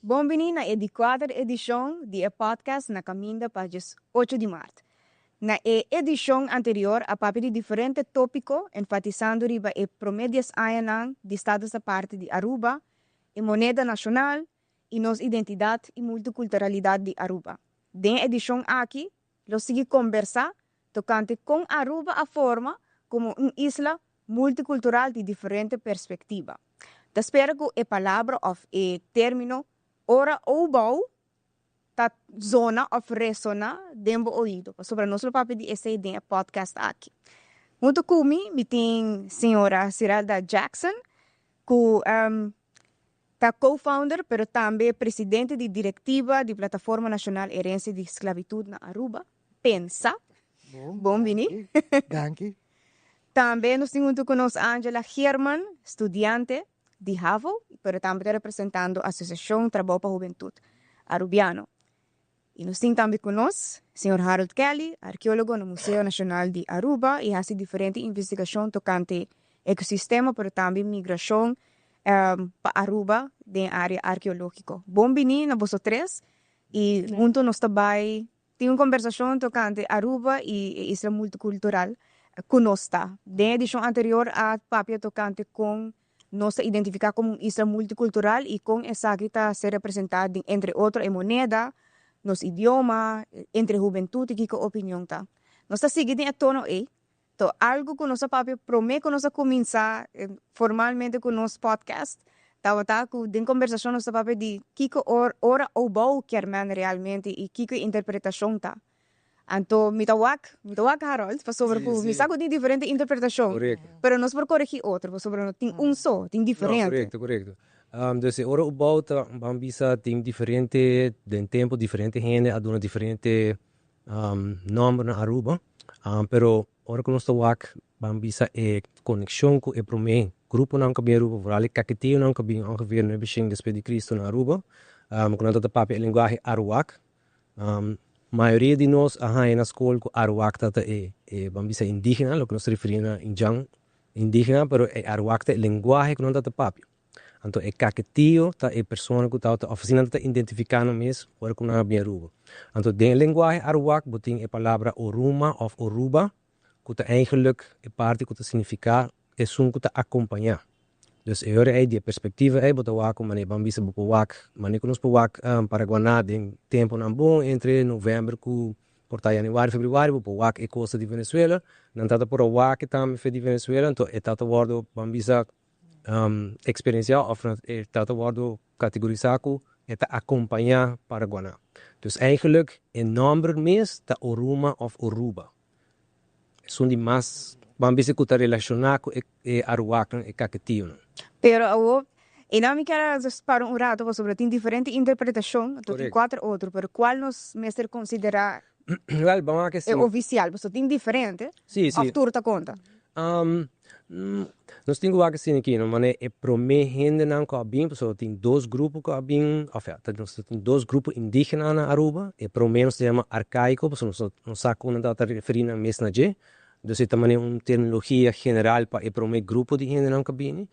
Bon bini na e di kuater edishon di e podcast Na Kaminda pa 18 di mart. Na e edishon anterior a papia di diferente tópiko, enfatisando riba e promé 10 añanan di Status Aparte di Aruba, e moneda nashonal i nos identidat i multikulturalidat di Aruba. Den e edishon aki, lo sigui kombersá tokante kon Aruba a forma komo un isla multikultural di diferente perspektiva. Ta spera ku e palabra òf e término ora opbouw ta zona òf resoná den bo oido. Pasobra nos lo papia di esei den e podcast aki. Huntu ku mi, mi tin señora Sirelda Jackson, ku ta co-founder, pero tambe presidente di direktiva di Plataforma Nashonal Herensia di Sklabitut na Aruba, PENSA. Bon bini. Danki. Tambe nos tin huntu ku nos Angela Geerman, studiante di HAVO, pero tambe ta representando Asosiashon Trabou pa Hubentut Arubiano. I nos tin tambe ku nos señor Harold Kelly, arkeólogo na Museo Nashonal di Aruba i hasi diferente investigashon tokante ekosistema, pero tambe migrashon pa Aruba den área arkeológiko. Bon bini na boso tres i huntu nos ta bai tin un kombersashon tokante Aruba i e isla multikultural ku nos ta. Den edishon anterior a papia tokante kon nos ta identifiká komo un isla multikultural i kon esaki ta ser representá den entre otro e moneda, nos idioma, entre hubentut i kiko opinion ta. Nos ta sigui den e tono ei. To algu ku nos a papia promé ku nos a kuminsá formalmente ku nos podcast tabata ku den kombersashon nos ta papia di kiko ora opbouw kier men realmente i kiko e interpretashon ta. Anto mi ta wak, mi ta wak Harold, pasobra ku mi sa ku tin diferente interpretashon, pero nos por koregí otro, pasobra no tin un so, tin diferente. No, korekto, korekto. Dus e ora opbouw ta, ban bisa, tin diferente, den tempu diferente hende a duna diferente nòmber na Aruba, pero ora ku nos ta wak, ban bisa e konekshon ku e promé gruponan ku a bin Aruba, vooral e Caquetionan ku a bin ongeveer 900 despues di Cristo na Aruba, ku nan ta papia e lenguahe Aruak. Mayoria di nos a haña na skol ku Aruak ta ta e ban bisa indígena, loke nos ta referí na indjan indígena, pero e Aruak ta e lenguahe ku nan ta ta papia. Anto e Caquetio ta e persona ku tabata òf asina nan ta identifiká nan mes ora ku nan a bin Aruba. Anto den e lenguahe Aruak bo tin e palabra Oruma òf Oruba ku ta eigenlik e parti ku ta signifiká esun ku ta akompañá. Dus e ora ei di e perspektiva ei bo ta wak ku manera ban bisa bo por wak manera ku nos por wak Paraguaná den tempunan bon entre novèmber ku por ta yanüari febrüari bo por wak e kosta di Venezuela nan ta ta por a wak tambe fe di Venezuela anto e ta ta wòrdu ban bisa eksperensiá òf e ta ta wòrdu kategorisá ku e ta akompañá Paraguaná. Dus eigenlik e nòmber mes ta Oruma òf Oruba. Esun di mas ban bisa ku ta relashoná ku e aruaknan, e kaketionan. Pero awor, i nan mi kier a para un rato pasobra tin diferente interpretashon, anto tin kuater otro, pero kual nos mester konsiderá Wèl, ban wak e ofisial? Pasobra tin diferente, òf tur ta konta? Nos tin ku wak asina aki, no manera e promé hendenan ku a bin, pasobra tin dos grupo ku a bin, òf ya, nos ta tin dos grupo indígena na Aruba, e promé nos ta yama arkaiko, pasobra nos no sa kon nan tabata referí nan mes na dje, dus e ta manera un terminologia general pa e promé grupo di hendenan ku a bini.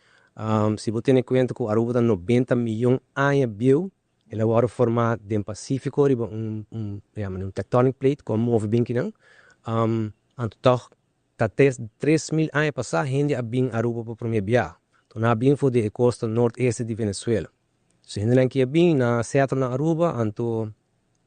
Si bo tene kuenta ku Aruba ta 90 miyon aña bieu, el a wòrdu formá den Pasífiko riba un un un tectonic plate ku a move bin kinan, anto tòg Ta 3000 aña pasá hende a bin Aruba pa promé bia. To nan a bin for di e kosta nort-este di Venezuela. So hendenan ki a bin, nan a settle na Aruba, anto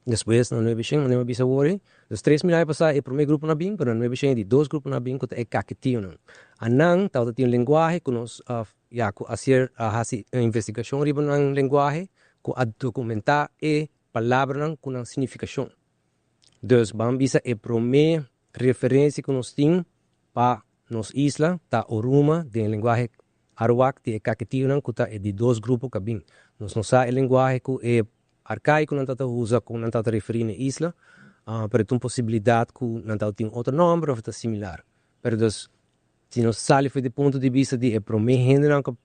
despues na 900, manera mi a bisa awor ei, dus 3000 aña pasá e promé gruponan a bin, pero na 900 e di dos gruponan a bin ku ta e Caquetionan. Anan tabata tin un lenguahe ku nos a, ya, ku a ser a hasi un investigashon riba nan lenguahe ku a dokumentá e palabranan ku nan signifikashon. Dus ban bisa e promé referensia ku nos tin pa nos isla ta Oruma den e lenguahe Aruak di e Caquetionan ku ta e di dos grupo ku a bin. Nos no sa e lenguahe ku e arkaikonan ta ta usa kon nan ta ta referí na e isla, pero ta un posibilidat ku nan ta tin otro nòmber òf ta similar. Pero dus si nos sali for di punto di bista di e promé hendenan ku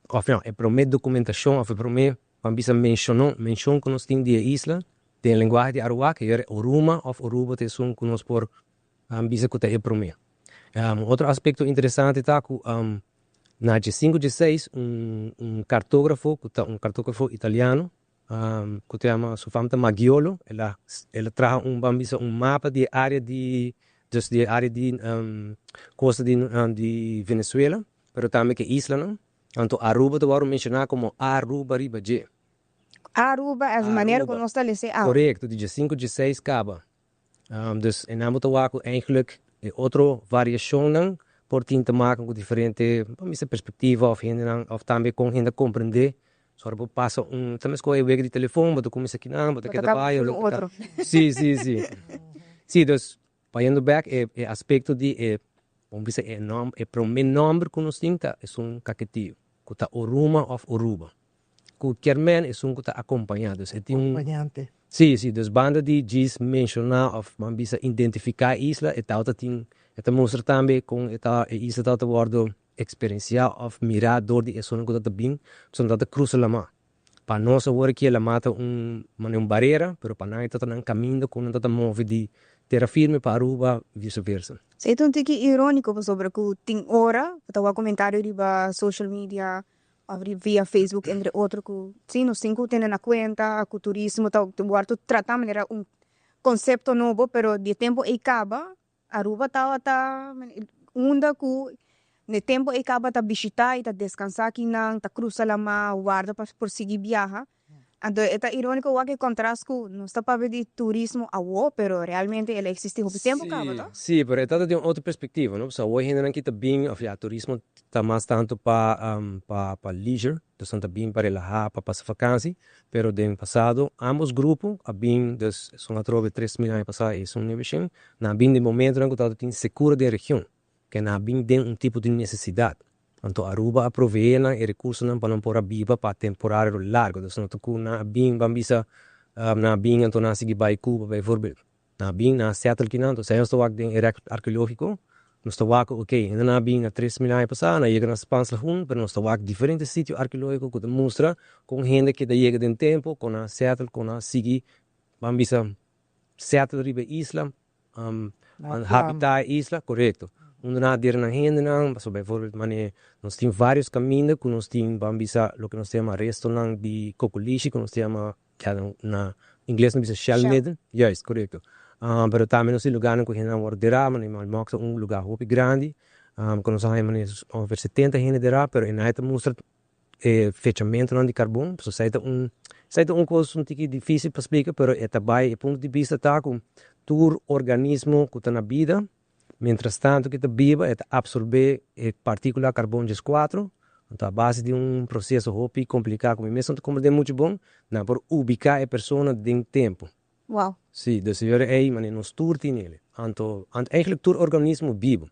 òf no, e promé dokumentashon òf e promé ban bisa menshonon menshon ku nos tin di e isla den e lenguahe di Aruak, e Oruma òf Oruba ta esun ku nos por bisa ku ta e promé. Un otro aspekto interesante ta ku Na 1516, un kartógrafo, ku ta un kartógrafo italiano, ku ta yama, su fam ta Maggiolo, el a traha un, ban bisa, un mapa di e área di, dus di e área di kosta di Venezuela, pero tambe ku e islanan. Anto Aruba ta wòrdu menshoná komo Aruba riba dje. Aruba es manera ku nos ta lesa e awa. Korekto, di 15, 16 kaba. Dus e nan bo ta wak ku eigenlijk e otro variashonnan por tin te maken ku diferente, ban bisa, perspektiva òf hendenan òf tambe kon hende a komprendé. So ora bo pasa un, ta meskos e wega di telefon, bo ta kuminsá kinan, bo ta keda bai, Bo ta kaba ku otro. Sí, sí, sí. Sí, dus bayendo bek e aspekto di e, ban bisa, e nòmber, e promé nòmber ku nos tin ta esun Kaketio, ku ta Oruma òf Oruba. Ku kier men esun ku ta akompañá. Dus e tin un. Akompañante. Sí, sí, dus banda di djis menshoná òf ban bisa identifiká e isla, e tabata tin, e ta mustra tambe kon e ta, e isla tabata wòrdu eksperensiá òf mirá dor di esunnan ku tabata bin, pasobra nan tabata krusa lamá. Pa nos awor aki e lamá ta un manera un barera, pero pa nan e tabata nan kaminda ku nan tabata move di tera firme pa Aruba, vice versa. Sí, e ta un tiki iróniko pasobra ku tin ora bo ta wak komentario riba social media Of via Facebook entre otro ku si nos tin ku tene na kuenta ku turismo ta wòrdu tratá manera un konsepto nobo pero di e tempu ei kaba Aruba tabata unda ku na e tempu ei kaba ta bishitá i ta deskansá kinan ta krusa lamá warda pa por sigui biaha. Anto e ta iróniko wak e kontrast ku nos ta papia di turismo awo pero realmente el a eksistí hopi tempu kaba to. Sí, pero e ta di un otro perspektiva, no? Pasobra awo e hendenan ki ta bin, òf ya, turismo ta mas tantu pa pa leisure, dus nan ta bin pa relahá, pa pasa fakansi, pero den pasado ambos grupo a bin, dus esun atrobe 3000 aña pasá i esun 900, nan a bin den momentonan ku tabata tin sekura den region. Ke nan a bin den un tipo di nesesidat. Anto Aruba a proveé nan e rekursonan pa nan por a biba pa temporada largu. Dus no ta ku nan a bin, ban bisa, nan a bin anto nan a sigui bai Cuba bijvoorbeeld. Nan a bin, nan a settle kinan, anto esei nos ta wak den e rèkord arkeológiko, nos ta wak ku okey, hende nan a bin na 3000 aña pasá, nan a yega na Spaans Lagoen, pero nos ta wak diferente sitio arkeológiko ku ta mustra kon hende keda yega den tempu, kon nan a settle, kon nan a sigui, ban bisa, settle riba e isla. Habitá e isla, korekto. Unda nan a dera nan hendenan, pasobra bijvoorbeeld manera nos tin varios kaminda ku nos tin ban bisa loke nos ta yama restonan di kokolishi ku nos ta yama ya na ingles nos bisa shell midden, juist korekto. Pero tambe nos tin lugarnan ku hendenan wòrdu derá, manera Malmok ta un lugar hopi grandi ku nos a haña manera ongeveer 70 hende derá, pero e nan ta mustra e fechamentonan di karbon, pasobra esei ta un, esei ta un kos un tiki difisil pa splika, pero e ta bai, e punto di bista ta ku tur organismo ku ta na bida, mientras tanto ku e ta biba e ta apsorbé e partikula karbon 14, anto a base di un proseso hopi kompliká ku mi mes no ta komprendé muchu bon, nan por ubiká e persona den tempu. Wow. Sí, dus e ora ei manera nos tur tin el. Anto, anto eigenlijk tur organismo bibu.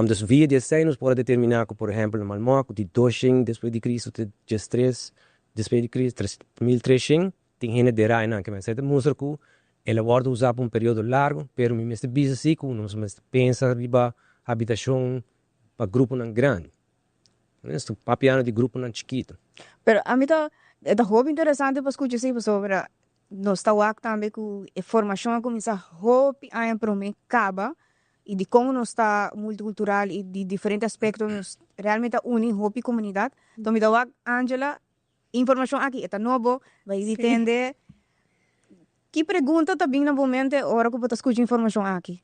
Dus via di esei nos por a determiná ku por ehèmpel na Malmok ku di 200 despues di Kristu te 13 despues di Kristu, 3300, tin hende derá einan. Ke men esei ta mustra ku el a wòrdu usá pa un periodo largu, pero mi mester bisa si ku nos mester pensa riba habitashon pa gruponan grandi. Nos ta papiando di gruponan chikitu. Pero ami ta, e ta hopi interesante pa skucha esei pasobra nos ta wak tambe ku e formashon a kuminsá hopi aña promé kaba i di kon nos ta multikultural i di diferente aspekto nos realmente a uni hopi komunidat. Enton mi ta wak Angela, informashon aki e ta nobo, bai di tende. Ki pregunta ta bin na bo mente ora ku bo ta skucha informashon aki?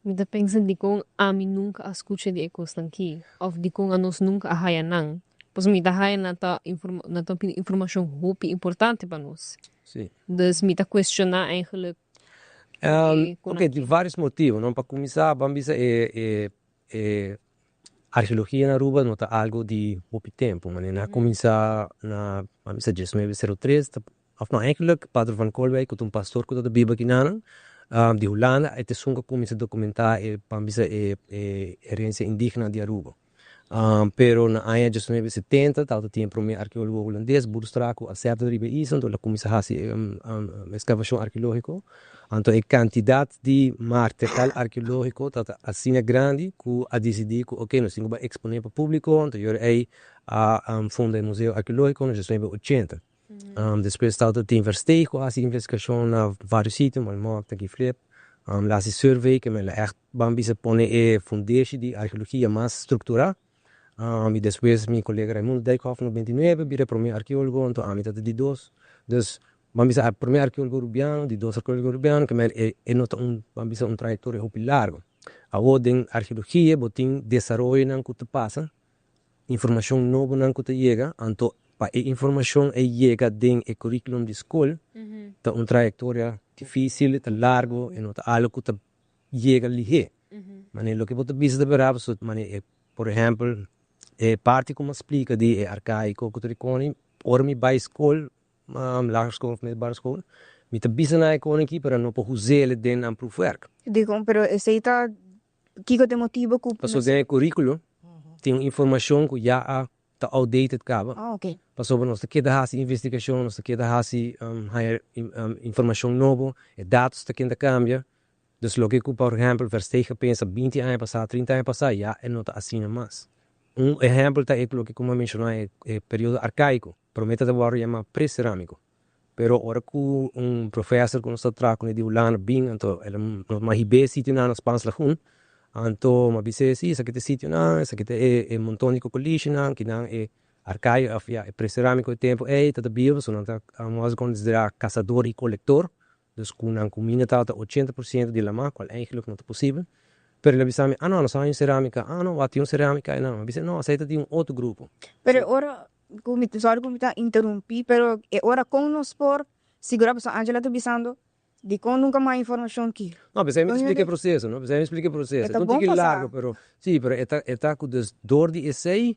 Mi ta pensa dikon ami nunka a skucha di e kosnan ki òf dikon anos nunka a haya nan. Pasobra mi ta haya nan ta nan ta pidi informashon hopi importante pa nos. Sí. Dus mi ta kuestioná eigenlijk e Ok, tin vários motibu, no? Pa kuminsá ban bisa e e e arkeologia na Aruba no ta algu di hopi tempu. Manera nan a kuminsá na ban bisa 1903 ta Of no, eigenlijk Pater van Koolwijk ku ta un pastor ku ta biba kinanan di Hulanda e ta esun ku a kuminsá dokumentá e ban bisa e e herensia indigena di Aruba. Pero na aña 1970 tabata tin e promé arkeólogo hulandes Boerstra ku a sèta riba e isla anto el a kuminsá hasi e eskavashon arkeológiko. Anto e kantidat di material arkeológiko tabata asina grandi ku a disidí ku oke nos tin ku bai eksponé pa públiko anto yora ei a funda e museo arkeológiko na 1980. Despues tabata tin Versteeg ku a hasi investigashon na varios sitio, Malmok, Tanki Flip. El a hasi survey ke men el a ègt ban bisa pone e fundeshi di arkeologia mas strukturá. I despues mi kolega Raimundo Dijkhoff 99 bira e promé arkeólogo, anto ami ta di dos. Dus ban bisa e promé arkeólogo rubiano, di dos arkeólogo rubiano, ke men e no ta un, ban bisa, un trayektoria hopi largu. Awor den arkeologia bo tin desaroyonan ku ta pasa, informashon nobonan ku ta yega, anto pa e informashon ei yega den e kurikulum di skol ta un trayektoria difísil, ta largu, e no ta algu ku ta yega lihé. Manera loke bo ta bisa ta berdad pasobra manera e por ehèmpel e parti ku mi a splika di e arkaiko ku ta rikoni ora mi bai skol, lagere school of middelbare school, mi ta bisa nan e kos aki pero nan no por us'el den nan proefwerk. Dikon? Pero esei ta kiko ta e motibu ku. Pasobra den e curriculum tin un informashon ku ya a ta outdated kaba. Pasobra nos ta keda hasi investigashon, nos ta keda hasi haña informashon nobo, e datos ta keda kambia. Dus loke ku por ehèmpel Versteeg a pensa 20 aña pasá, 30 aña pasá, ya e no ta asina mas. Un ehèmpel ta e loke ku mi a menshoná e periodo arkaiko, promé ta wòrdu yamá pre-serámiko. Pero ora ku un profèser ku nos ta traha kuné di Hulanda bin, anto el a nos a hib'é e sitionan na Spaans Lagoen, anto mi a bis'é, si esaki ta e sitionan, esaki ta e monton di kokolishinan, kinan e arkaiko òf ya e pre-serámiko e tempu ei ta ta biba, pasobra nan ta wòrdu konsiderá kasador i kolektor. Dus ku nan kuminda tabata 80% di lamá, kual eigenlik no ta posibel. Pero el a bisa mi, ah no, nos a haña un serámika. Ah no, wak tin un serámika einan. Mi a bisa, no, esei ta di un otro grupo. Pero e ora ku mi, sorry ku mi ta interumpí, pero e ora kon nos por sigurá, pasobra Angela ta bisando dikon nunka mas informashon ki. No, p'esei mi ta splika e proseso, no, p'esei mi splika e proseso. E ta un bon tiki pa sa. Largu, pero si, pero e ta, e ta ku dus dor di esei,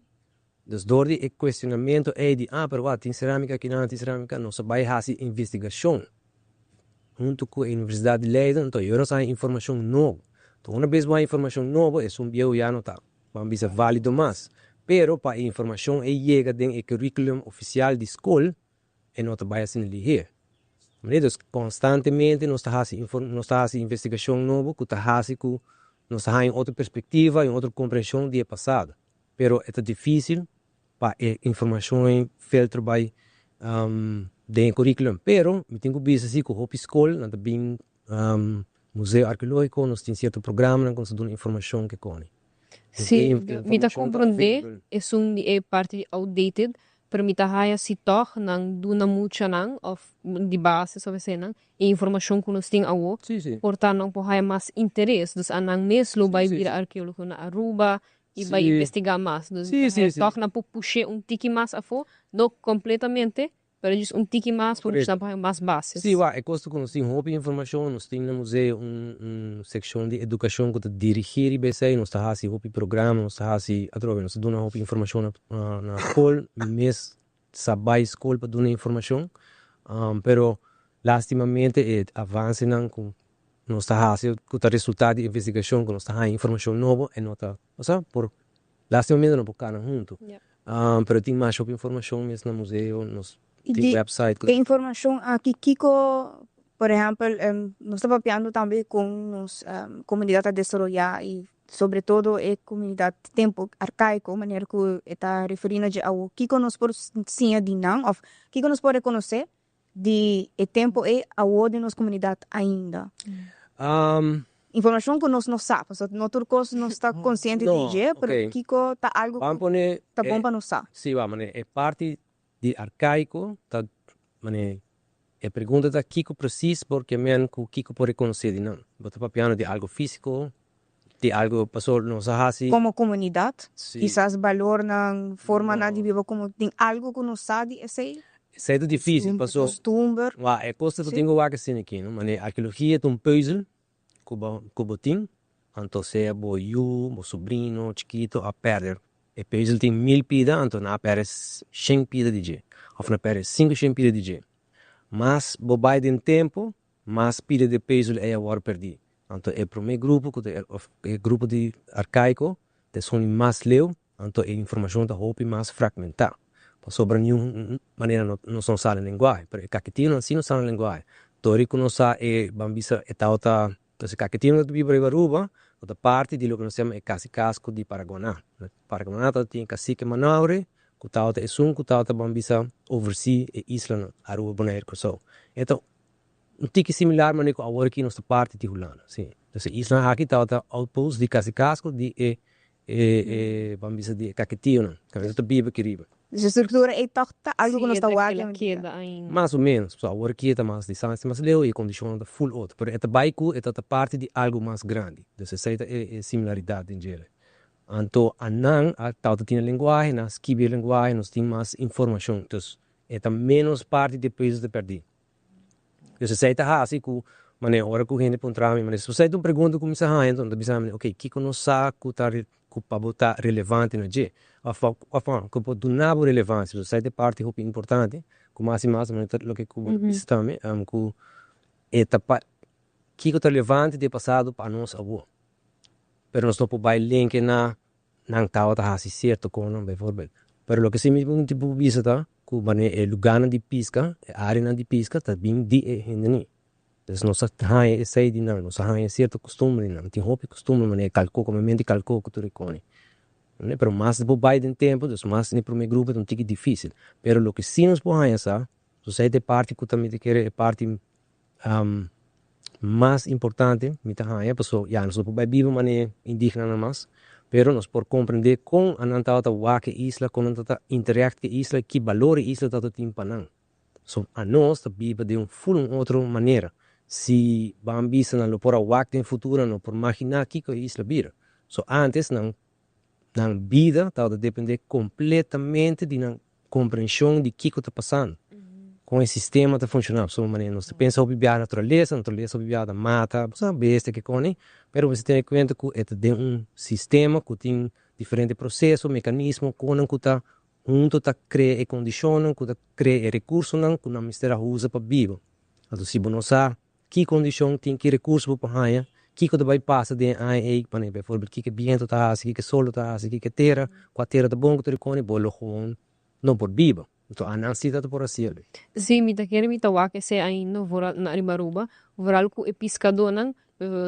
dus dor di e kuestionamentu ei di, ah, pero wak, tin serámika akinan, tin serámika, nos a bai hasi investigashon huntu ku e Universidat di Leiden, anto yo nos a haña informashon nobo. Anto una bes bo haña informashon nobo, esun bieu ya no ta, ban bisa, válido mas. Pero pa e informashon ei yega den e curriculum ofisial di skol, e no ta bai asina lihé. Manera dus konstantemente nos ta hasi nos ta hasi investigashon nobo ku ta hasi ku nos ta haña un otro perspektiva i un otro komprenshon di e pasado. Pero e ta difísil pa e informashon ei filter bai den e curriculum. Pero mi tin ku bisa si ku hopi skol nan ta bin museo arkeológiko, nos tin sierto programanan ku nos ta duna informashon ke koni. Sí, mi ta komprondé esun di e parti di outdated, pero mi ta haya si tòg nan duna muchanan òf di basis òf esenan e informashon ku nos tin awo, por ta nan por haya mas interes. Dus a nan mes lo bai bira arkeólogo na Aruba i bai investigá mas. Dus mi ta haya tòg nan por push'é un tiki mas afó, no kompletamente, pero djis un tiki mas por nos por haya mas bases. Sí, wak, e kos ta ku nos tin hopi informashon, nos tin na museo un un sekshon di edukashon ku ta dirigí riba esei, nos ta hasi hopi programa, nos ta hasi atrobe, nos ta duna hopi informashon na na skol, mi mes sa bai skol pa duna informashon, pero lastimamente e avansenan ku nos ta hasi ku ta resultá di investigashon ku nos ta haña informashon nobo e no ta, osea por Lastimamente no por cana hunto. Pero tin masha hopi informacion mes na museo, nos tin website. E informacion aki kico, por ehempel, nos ta papiando tambe con nos comunidad ta desaroya y sobre todo e comunidad tempo arcaico, manera cu e ta referi na dje awo, kico nos por siña di nan of kico nos por reconoce di e tempo ei awo den nos comunidad ainda? Informacion cu nos no sa, pasobra no tur cos nos ta consciente di dje, pero kico ta algo cu ta bon pa nos sa? Si, wak, mane e parti di arcaico ta, mane e pregunta ta kico precies por ke men cu kico por reconoce di nan? Bo ta papiando di algo fisico, di algo pasobra nos a haci. Como comunidad, kisas balornan, formanan di biba como tin algo cu nos sa di esey? Esey ta dificil pasobra. Costumber. Wak, e cos ta tin cu wak asina aki, no? Mane arkeologia ta un puzzel ku bo ku bo tin, anto sea bo yu, bo sobrino chikito a pèrdè e puzzel tin 1000 pida, anto nan a pèrdè 100 pida di dje òf nan a pèrdè 500 pida di dje. Mas bo bai den tempu, mas pida di e puzzel ei a wòrdu pèrdí. Anto e promé grupo ku ta òf e grupo di arkaiko ta esun di mas leu, anto e informashon ta hopi mas fragmentá pasobra niun manera nos no sa nan lenguahe, pero e kaketinonan si no sa nan lenguahe. Tori ku nos sa e ban bisa e tabata, entonces e kaketinonan ku ta biba riba Aruba ku ta parti di loke nos yama e kasikasko di Paraguaná. Paraguaná tabatin e kasike Manaure ku tabata esun ku tabata ban bisa oversee e islanan Aruba, Bonaire, Kòrsou. E ta un tiki similar manera ku awor aki nos ta parti di Hulanda, si. Entonces e islanan aki tabata outpost di kasikasko di e. E ban bisa di e Caquetionan, kaminda ta biba aki riba. Dus e struktura ei tòg ta algu ku nos ta wak el a keda ainda. Mas o ménos, pasobra awor aki e ta mas distansia mas leu i e kondishonnan ta ful otro, pero e ta bai ku e ta ta parti di algu mas grandi. Dus esei ta e similaridat den djele. Anto anan a tabata tin e lenguahe, nan a skibi e lenguahe, nos tin mas informashon. Dus e ta ménos parti di e peso ta pèrdí. Dus esei ta hasi ku manera ora ku hende puntra mi, manera si ta un pregunta ku mi sa haña enton ta bisa mi ok kiko nos sa ku ta ku pa bo ta relevante na dje òf òf ku por duna bo relevansia. Dus esei ta e parti hopi importante ku mas i mas manera ta loke ku bo ta bisa tambe ku e ta pa kiko ta relevante di e pasado pa nos awor pero nos no por bai lenke na nan tabata hasi sierto konan bijvoorbeeld. Pero loke si mi por bisa ta ku manera e lugarnan di piska, e areanan di piska ta bin di e hendenan. Entonces nos a haña esei di nan, nos a haña sierto kustumber di nan. Tin hopi kustumber manera kalko, komementu di kalko ku tur e koni. Pero mas bo bai den tempu, dus mas den e prome grupo ta un tiki difisil. Pero loke si nos por haña sa, esei ta e parti ku ta mi ta kere e parti Mas importante mi ta haña paso ya nos no por bai biba manera indígenanan mas, pero nos por comprende con anan tabata wak e isla, con nan tabata interact cu e isla y ki balor e isla tabata tin pa nan. So anos ta biba den un ful un otro manera. Si ban bisa nan lo por a wak den futuro nan no por magina kico e isla bira. So antes nan nan bida tabata depende completamente di nan comprension di kico ta pasando, con e sistema ta funciona. Pasobra manera nos ta pensa hopi biaha naturalesa, naturalesa hopi biaha ta mata, bo sa, bestia ke koni, pero bo mester tene cuenta cu e ta den un sistema cu tin diferente proceso, mecanismo, conan cu ta hunto ta crea e condicionnan, cu ta crea e recursonan cu nan mester a usa pa biba. Anto si bo no sa Ki kondishon tin, ki rekurso bo por haña, kiko ta bai pasa den e aña ei, manera beivoorbeeld kiko e biento ta hasi, kiko e solo ta hasi, kiko e tera, kua tera ta bon ku ta rikoni, bo lo gewoon no por biba. Enton anan si ta por hasi el. Sí, mi ta kere mi ta wak esei ainda vooral na riba Aruba, vooral ku e piskadónan,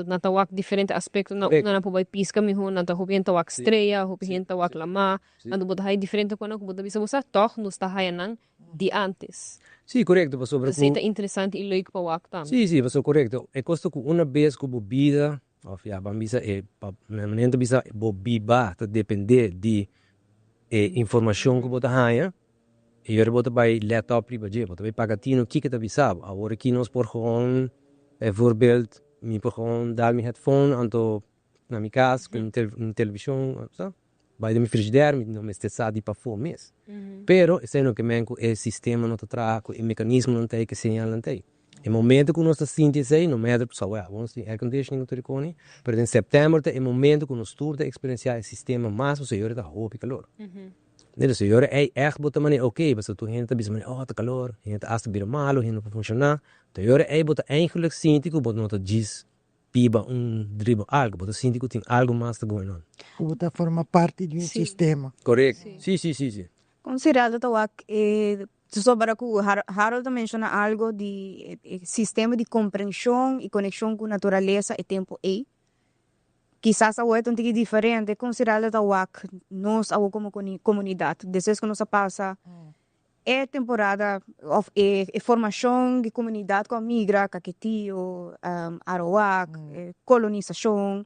nan ta wak diferente aspekto, nan unda nan por bai piska mihó, nan ta hopi hende ta wak strea, hopi hende ta wak lamá, anto bo ta haya diferente kosnan ku bo ta bisa bo sa tòg nos ta haya nan di antes. Sí, korekto, pasobra ku. Esei ta interesante i leuk pa wak tambe. Sí, sí, pasobra korekto. E kos ta ku una bes ku bo bida, òf ya, ban bisa e, pa manera ta bisa bo biba ta dependé di e informashon ku bo ta haña, e yora bo ta bai lèt òp riba dje, bo ta bai paga tino kiko ta bisa bo. Awor aki nos por gewoon, bijvoorbeeld, mi por gewoon dal mi headphone anto na mi kas ku un televishon, sa. Bai den mi frigider mi no mester sa di pafó mes. Pero esei no ke men ku e sistema no ta traha, ku e mekanismonan ta ei, ku e señalnan ta ei. E momento ku nos ta sinti esei no mester sa wèl, awor nos tin air conditioning ku tur e koni, pero den sèptèmber ta e momento ku nos tur ta eksperensiá e sistema mas pasobra e ora ta hopi kalor. Entonces e ora ei ègt bo ta manera oke, pasobra tur hende ta bisa manera oh ta kalor, hende ta asta bira malu, hende no por funshoná. Ta e ora ei bo ta eigenlik sinti ku bo no ta djis Biba un riba algu, bo ta sinti ku tin algu mas ta going on. Ku bo ta forma parti di un sistema. Korekto. Si, si, si, si. Kon Siraldo ta wak e sobra ku Harold ta menshona algu di e sistema di komprenshon i konekshon ku naturalesa e tempu ei. Kisas awor ta un tiki diferente. Kon Siraldo ta wak nos awor komo komunidat despues ku nos a pasa E temporada of e formacion di comunidad cu a migra, Caquetio, Arawak, e colonisacion.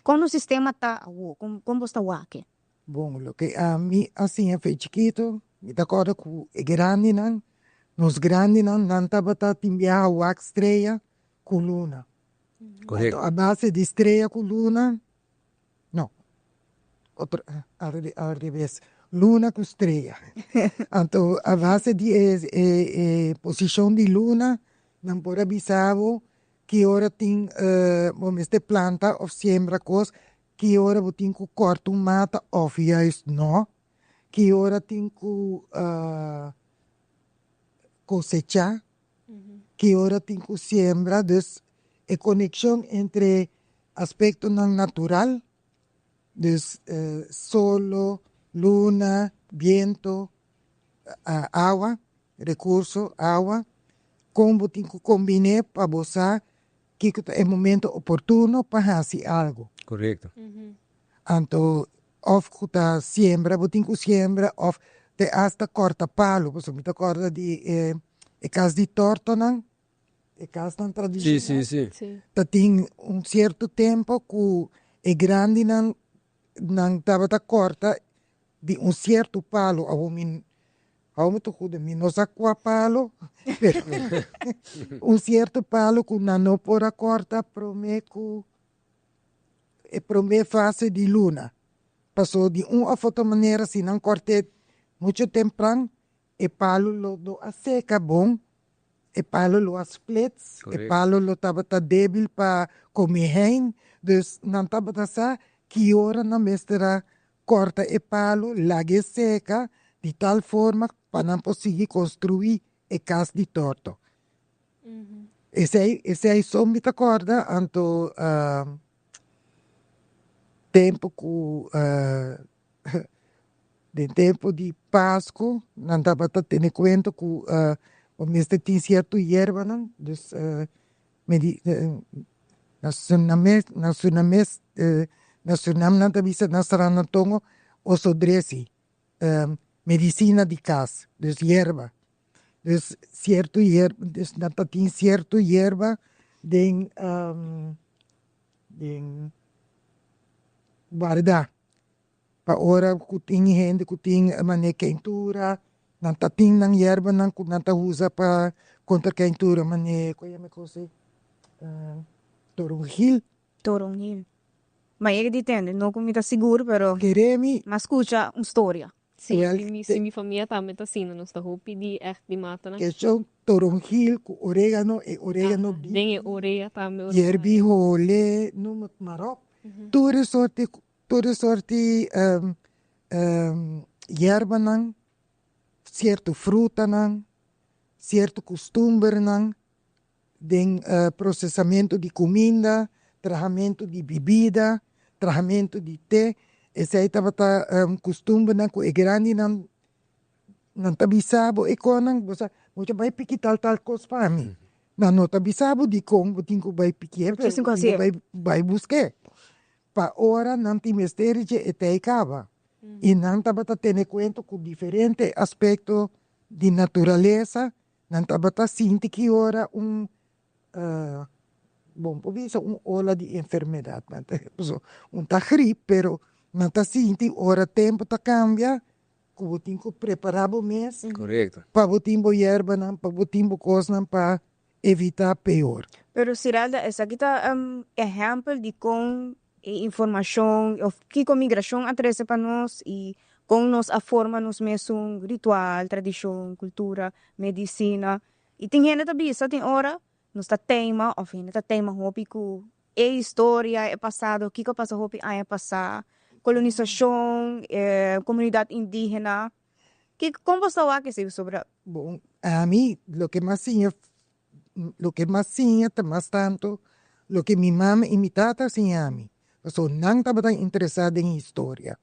Con nos sistema ta awo? Con bos ta wak e? Bon, loke ami a siña fe chikito, mi ta corda cu e grandinan, nos grandinan, nan tabata tin biaha wak strea cu luna. Correcto. Anto a base di strea cu luna, No, otro al revés, luna ku strea. Anto a base di e e posishon di luna nan por a bisa bo ki ora tin bo mester planta òf siembra kos, ki ora bo tin ku kòrta un mata òf juist no, ki ora tin ku kosechá, ki ora tin ku siembra, dus e konekshon entre Aspektonan natural, dus solo, luna, biento, awa, rekurso, awa, kon bo tin ku kombiné pa bo sa kiko ta e momento oportuno pa hasi algu. Korekto. Anto òf ku ta siembra bo tin ku siembra òf te asta kòrta palu, pasobra mi ta kòrda di e kas di tòrtonan. E kasnan tradishonal Sí, sí, sí. ta tin un sierto tempo ku e grandinan nan tabata corta di un cierto palo, awor mi awor mi ta juda mi no sa cua palo, pero un cierto palo cu nan no por a corta prome cu e prome fase di luna, paso di un of otro manera si nan corte mucho tempran e palo lo no a seca bon, e palo lo a splits, e palo lo tabata debil pa come hein, dus nan tabata sa ki ora nan mester a corta e palo, laga e seca di tal forma pa nan por sigui construi e cas di torto. Esey esey so mi ta corda anto tempo cu den tempo di Pasco nan tabata tene cuenta cu bo mester tin cierto yerbanan dus na Suriname na Suriname na Surinam nan ta bisa na Sranantongo osodresi medicina di cas dus yerba dus cierto yerba dus nan ta tin cierto yerba den den guarda pa ora cu tin hende cu tin mane keintura nan ta tin nan yerbanan cu nan ta usa pa contra keintura mane cu yama e cos ey toronjil. Toronjil. Ma yega di tende, no cu mi ta sigur pero Kere mi. M'a scucha un storia. Sí, mi si mi famia tambe ta asina, nos ta hopi di echt di matanan. Kesho toronjil cu oregano, e oregano bi. Den e orea tambe. Yerbi hole, noem het maar op. Tur e soorti, tur e soorti yerbanan, cierto frutanan, cierto custumbernan den procesamento di cuminda, trahamento di bibida, trahamento di te, esey tabata custumbernan cu e grandinan nan ta bisa bo e conan, bo sa bo ta bay piki tal tal cos pa mi, nan no ta bisa bo dicon bo tin cu bay piki'e pero bo tin cu bay bay busc'e, pa ora nan tin mester dje e tey caba y nan tabata tene cuenta cu diferente aspecto di naturalesa. Nan tabata sinti ki ora un bon por bisa un ola di enfermedad nan ta pasobra un ta grip pero nan ta sinti ora tempo ta cambia cu bo tin cu prepara bo mes pa bo tin bo yerbanan pa bo tin bo cosnan pa evita peor. Pero Sirelda esaki ta ehempel di con e informacion of kico migracion a trece pa nos y con nos a forma nos mesun ritual, tradicion, cultura, medicina. Y tin hende ta bisa tin ora nos ta teima of hende ta teima hopi cu e historia, e pasado, kico a pasa hopi aña pasa, colonisacion, e comunidad indigena. Kico, con bo sa wak esey sobra? Bon, ami loke mas siña Loke mas siña ta mas tantu loke mi mama i mi tata a siña mi, pasobra nan tabata interesá den historia.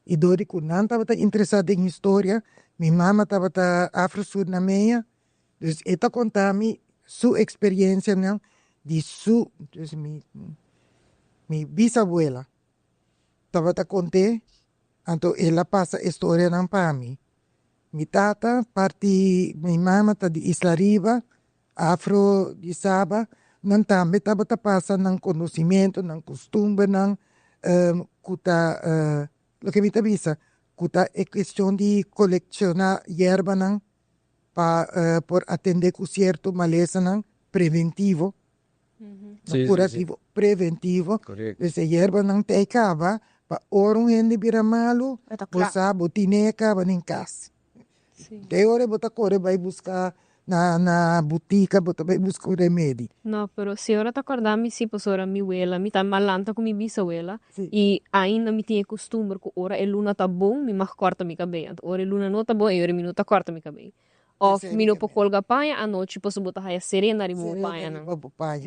I dor di ku nan tabata interesá den historia, mi mama tabata afro-surnameña, dus e ta konta mi su eksperiensianan di su, dus mi mi bisabuela tabata kont'é, anto el a pasa e storianan pa mi. Mi tata parti mi mama ta di Isla Riba, afro di Saba, nan tambe tabata pasa nan conocimento, nan costumbernan cu ta loke mi ta bisa cu ta e cuestion di colecciona yerbanan pa por atende cu cierto malesanan preventivo, no curativo, preventivo, dus e yerbanan ta e caba pa ora un hende bira malu bo sa bo tine e caba den cas. Te ora bo ta core bay busca na na botica bo ta bay busca un remedi. No, pero si ora ta corda mi si pasobra mi wela mi ta malanta cu mi bisawela y ainda mi tin e costumber cu ora e luna ta bon mi mag corta mi cabey anto ora e luna no ta bon e ora mi no ta corta mi cabey. Of mi no por colga paña anochi pasobra bo ta haya serena riba bo pañanan.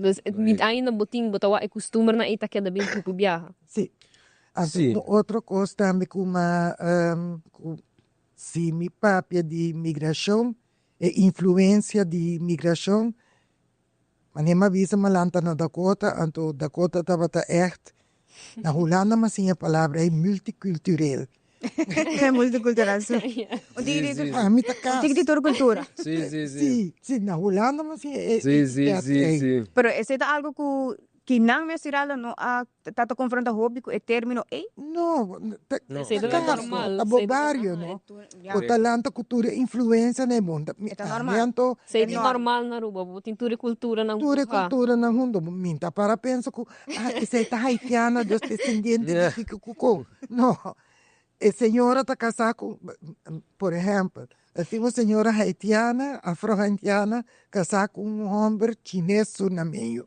Dus mi ainda bo tin bo ta wak e costumbernan ey ta keda bin pupu biaha. Si. Anto un otro cos tambe cu ma cu si mi papia di migracion e influencia di migracion manera mi a bisa mi a lanta na Dakota anto Dakota tabata echt na Hulanda mi a siña e palabra ey multicultureel. Multicultural si. Un tiki di tur. Ami ta cas. Un tiki di tur cultura. Si si si. Si si na Hulanda mi a siña e ey. Pero esey ta algo cu. Ki nan mes Siralda no a ta ta konfronta hopi ku e término ei? No, ta No. Esei ta kaso, normal, ta bo esei ta bario, normal. no? Bo ta lanta ku tur e influensianan e bon ta E ta normal. ami anto Esei ta normal na Aruba, bo tin tur e culturanan tur e ku ha. culturanan hunto, mi ta para pensa ku ah esei ta haitiana, dus descendiente di kiko ku kon. No, e señora ta kasá ku, por ehèmpel, e tin un señora haitiana, afro-haitiana, kasá ku un hòmber chines surnameño.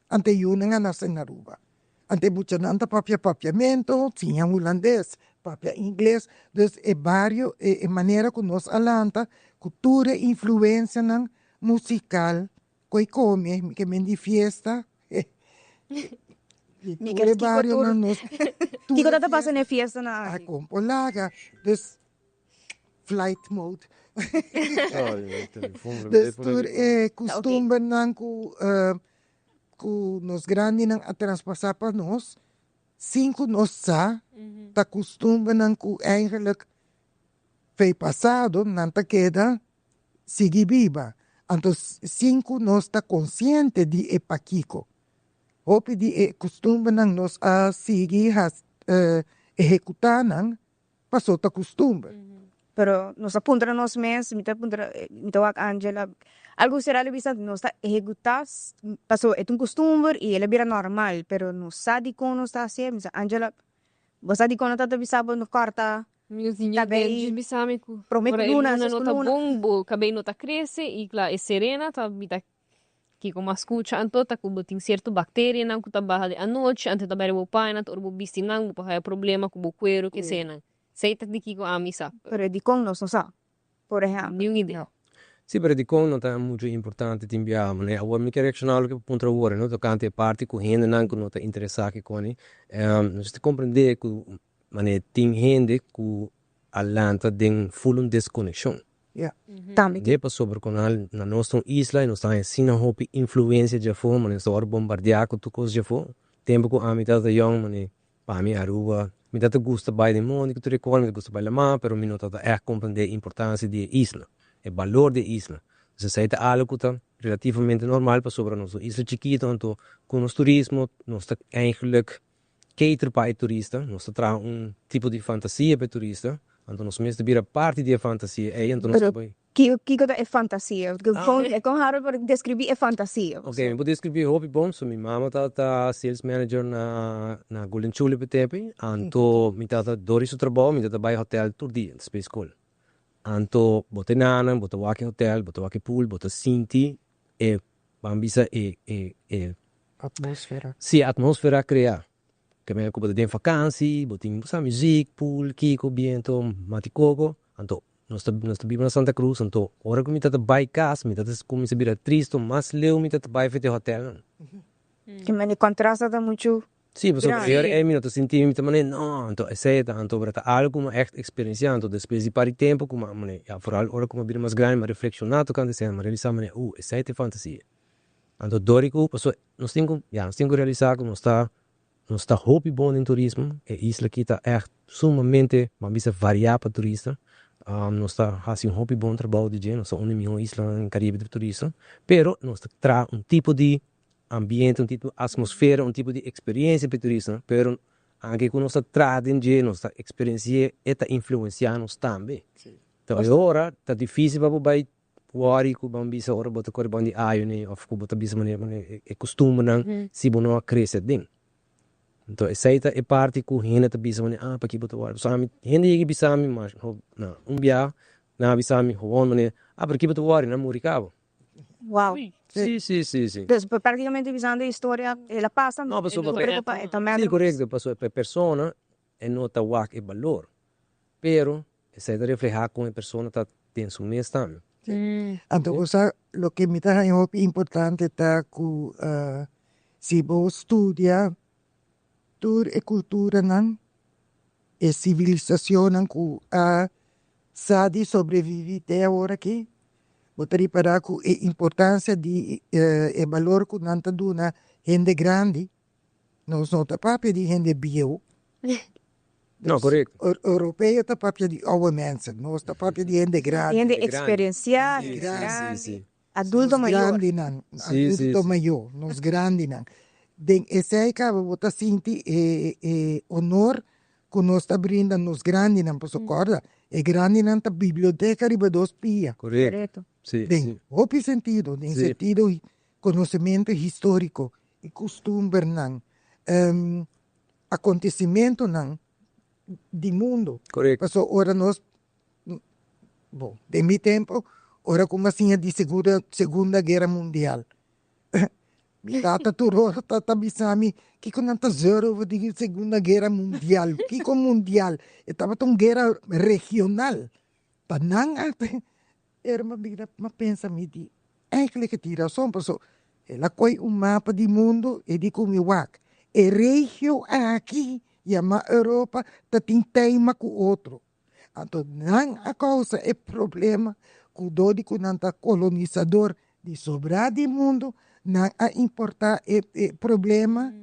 Ante yunan a nase na Aruba. Ante muchanan ta papia papiamento, siña hulandes, papia ingles. Dus e bario, e manera ku nos a lanta, ku tur e influensianan musikal, ku e kome, mi ke men di fiesta, di Mi tur ke e kiko tur barionan nos, tur kiko e ta ta pasa fiesta na e fiestanan a aki? kompolaga. Dus flight mode. Dus tur e kustumbernan ku ku nos grandinan a traspasá pa nos, sin ku nos sa, ta kustumbernan ku eigenlijk fei pasado nan ta keda sigui biba. Anto sin ku nos ta konsiente di e pakiko. Hopi di e kustumbernan nos a sigui ehekutá nan Paso ta kustumber. Pero nos a puntra nos mes, mi ta puntra, mi ta wak Angela, algu sera lo bisa nos ta ehekutá paso e ta un kustumber i el a bira normal, pero no sa dikon nos ta hasié. Mi sa, Angela, bo sa dikon no ta ta bisa bo no kòrta Mi siñor kabei Benji bisa mi ku promé ku ora e luna, luna ses no ku ta luna. bon, bo kabei no ta krese i kla e serena ta mi ta Kiko mas skucha anto ta ku bo tin sierto bakterianan ku ta baha di anochi, anto ta bai riba bo paña, anto ora bo bisti nan bo por haya problema ku bo kuero kesenan. Esei ta di kiko ami sa. Pero e dikon nos no sa, por ehèmpel. Niun idea. Si, pero dikon no ta muchu importante tin biaha. Manera awor mi ke reakshoná loke bo puntra awor, no tokante e parti ku hendenan ku no ta interesá kikoni. Nos ta komprendé ku manera tin hende ku a lanta den ful un deskonekshon. Ja. Tambe De pasobra ku nan na nos ta un isla i nos ta haña asina hopi influensia djafó, mane nos ta wòrdu bombardiá ku tur kos djafó. Tempu ku ami tabata yòn, mane pa mi Aruba, mi tabata gusta bai den mondi ku tur e kos, mi ta gusta bai lamá, pero mi no tabata ègt komprendé e importansia di e isla, e balor di e isla. Entonces esei ta algu ku ta relativamente normal pasobra nos ta un isla chikitu, anto ku nos turismo nos ta eigenlijk cater pa e turista, nos ta traha un tipo di fantasia pa e turista, anto nos mes ta bira parti di e fantasia ei, anto nos ta Pero bai. kiko kiko ta e fantasia? Kon kon Harold por describi e fantasia? Ok, mi por describi hopi bon, so mi mama tabata sales manager na na Golden Tulip e tempo ei, anto mi tabata dor di su trabou mi tabata bai hotel tur dia despues di skol, anto bo ta e nanan, bo ta wak e hotel, bo ta wak e pool, bo ta sinti e ban bisa e e e. Atmósfera. Sí, atmósfera kreá. Ke manera ku bo ta den fakansi, bo tin bo sa muzik, pool, kiko, biento, mati koko. Anto nos ta nos ta biba na Santa Cruz, anto ora ku mi ta ta bai kas mi ta ta kuminsá bira tristu, mas leu mi ta ta bai for di hotelnan. Ke manera e kontraste ta muchu Sí, pasobra grandi. e ora ei mi no ta sinti mi ta manera no, anto esei ta anto ta algu ku mi a ègt eksperensiá, anto despues di par di tempu ku mi a manera ya foral ora ku mi a bira mas grandi mi a reflekshoná tokante esei, mi a realisá manera esei ta e fantasia. Anto dor di ku pasobra nos tin ku ya nos tin ku realisá ku nos ta nos ta hopi bon den turismo, e isla aki ta ègt sumamente ban bisa variá pa turista, nos ta hasi un hopi bon trabou di dje, nos ta un di mihó islanan den Karibe di turista, pero nos ta traha un tipo di ambiente, un tipo di atmosfera, un tipo di eksperensia pa e turistanan, pero anke ku nos ta traha den dje, nos ta eksperensi'é, e ta influensiá nos tambe. Enton e ora ta difísil pa bo bai wòri ku ban bisa ora bo ta kore ban di ayuné òf ku bo ta bisa manera manera e kustumbernan si bo no a krese aden. Enton esei ta e parti ku hende ta bisa manera ah paki bo ta wòri. Pasobra ami hende yega bisa mi mas na un bia nan a bisa mi gewoon manera ah pero ki bo ta wòri nan muri kaba. Wow. Sí, sí, sí, sí. Dus prácticamente bisando e historia el a pasa, No, pasobra no preocupa, e ta mèt. Sí, korekto, pasobra pa e persona e no ta wak e balor, pero esei ta reflehá kon e persona ta den su mes tambe. Sí. Anto bo sa loke mi ta haña hopi importante ta ku si bo studia tur e kulturanan, e sivilisashonnan ku a sa di sobrevivi te awor aki, bo ta ripará ku e importansia di e balor ku nan ta duna hende grandi, nos no ta papia di hende bieu. No, korekto. Europeo ta papia di oude mensen, nos ta papia di hende grandi. Hende eksperensiá, hende grandi. Adulto Nos mayor. grandinan, adulto mayor, nos grandinan. Den esei kaba bo ta sinti e e honor ku nos ta brinda nos grandinan, pasobra kòrda e grandinan ta biblioteka riba dos pia. Korekto. Si, Den si. hopi sentido, den sentido konosementu históriko i kustumbernan, akontesimentunan di mundu. Pasobra ora nos, bon, den mi tempu, ora ku mi a siña di Segunda Guera Mundial, mi tata tur ora ta bisa mi, kiko nan ta zeur over di Segunda Guera Mundial? Kiko mundial? E tabata un guera regional. Pa nan a Pero mi a bira mi a pensa mi di eigenlijk e tin rason paso el a koy un mapa di mundo e di ku mi wak e regio aki yama Europa ta tin teima ku otro anto nan a kousa e problema ku dor di ku nan ta kolonisador di sobra di mundo nan a importa e problema.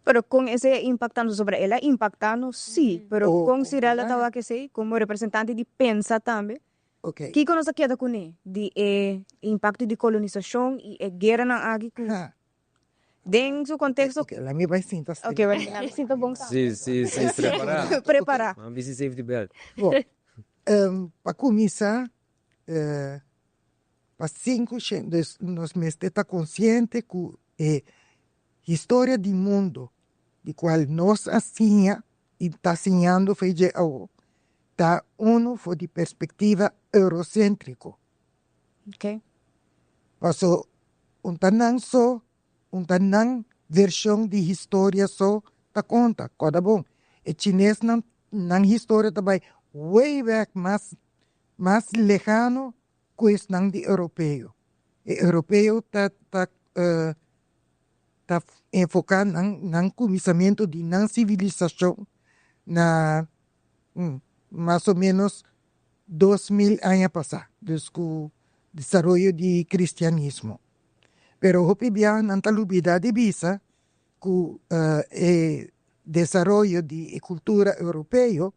Pero kon esei a impacta nos? Pasobra el a impacta nos si, pero kon Cirella ta wak esei komo representante di pensa tambe? Kiko nos a keda kuné di e impacto di kolonisashon i e gueranan aki ku den su konteksto? Ok, laat mi bai sinta stil. Ok, laat mi sinta bon. Si, si, si, prepará. Prepará. M'a bisti safety belt. Bon, pa kuminsá pa sinku shen, dus nos mester ta konsiente ku e Historia di mundo di cual nos a siña y ta siñando fe dje awo ta uno for di perspectiva eurocentrico. Paso un ta nan so, un ta nan version di historia so ta conta. Corda bon, e chinesnan nan historia ta bay way back mas mas lejano cu esnan di europeo. E europeo ta ta ta enfoca nan nan cuminsamiento di nan civilisacion na mas o menos 2000 aña pasa, dus cu desaroyo di cristianismo. Pero hopi bia nan ta lubida di bisa cu e desaroyo di e cultura europeo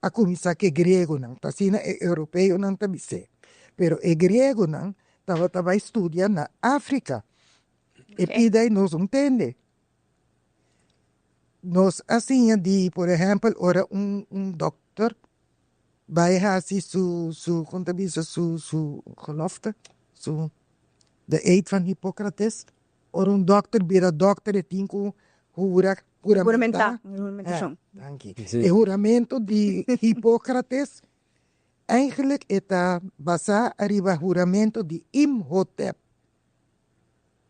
a kuminsá ku e griegonan, ta asina e europeonan ta bis'é. Pero e griegonan tabata bai studia na Afrika. E pida ei nos no tende. Nos a siña di, por ehèmpel, ora un un dòkter bai hasi su su kon ta bisa su su gelofte, su de eed van Hippocrates, Ora un dokter bira dokter e tin ku hura, huramentá. Huramentashon. Danki. E huramento di Hipócrates eigenlijk e ta basá ariba huramento di Imhotep.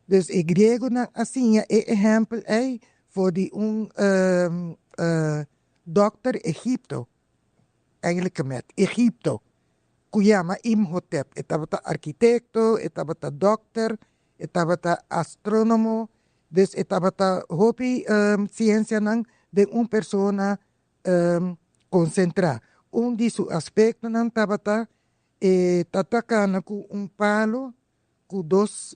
Dus e griegonan a siña e ehèmpel ei for di un dokter Egipto, eigenlijk Kemet, Egipto, ku yama Imhotep. E tabata arkitekto, e tabata dokter, E tabata astrónomo, dus e tabata hopi siensianan den un persona konsentrá. Un di su aspektonan tabata e ta ta kana ku un palo ku dos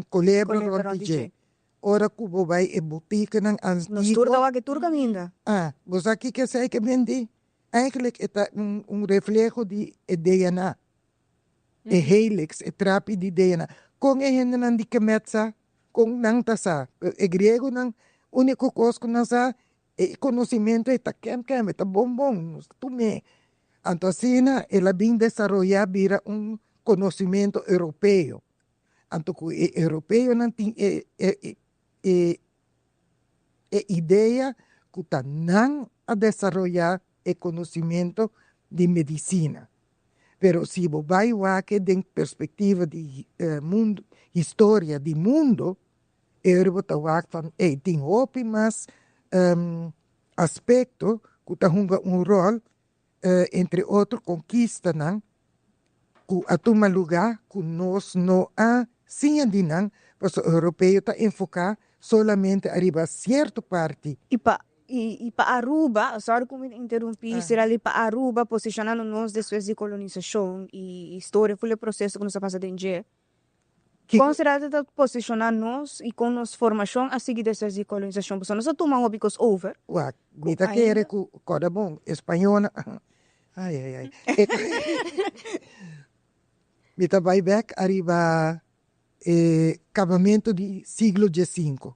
kolebra rònt di dje. Ora ku bo bai e botikanan antiguo. Nos tur ta wak e tur kaminda. Ah, bo sa kiko esei ke bendí? Eigenlijk e ta un refleho di e DNA. E helix, e trapi di DNA. Kon e hendenan di Kemet sa? Kon nan ta sa? E griegonan, úniko kos ku nan sa, e konosimentu ei ta kèm kèm, e ta bon bon, nos ta tum'é. Anto asina el a bin desaroyá bira un konosimentu europeo. Anto ku e europeonan tin e e e e idea ku ta nan a desaroyá e konosimentu di medisina. Pero si bo bai wak den perspektiva di mundu, historia di mundu, eur bo ta wak van ey tin hopi mas aspekto ku ta hunga un ròl, entre otro konkistanan ku a tuma lugá ku nos no a siña di nan, pasobra europeo ta enfoká solamente ariba sierto parti. I pa I pa Aruba, sorry ku mi ta interumpi, sera li pa Aruba posicionando nos despues di kolonisacion i historia ful e proceso ku nos a pasa den dje. Kon sera ta posiciona nos i kon nos formacion a sigui despues di kolonisacion? Pasobra nos a tuma hopi kos over. Wak, mi ta kere ku kòrda bon, e spañolnan, ai ai ai, mi ta bai bèk ariba. E kabamentu di siglo diesinku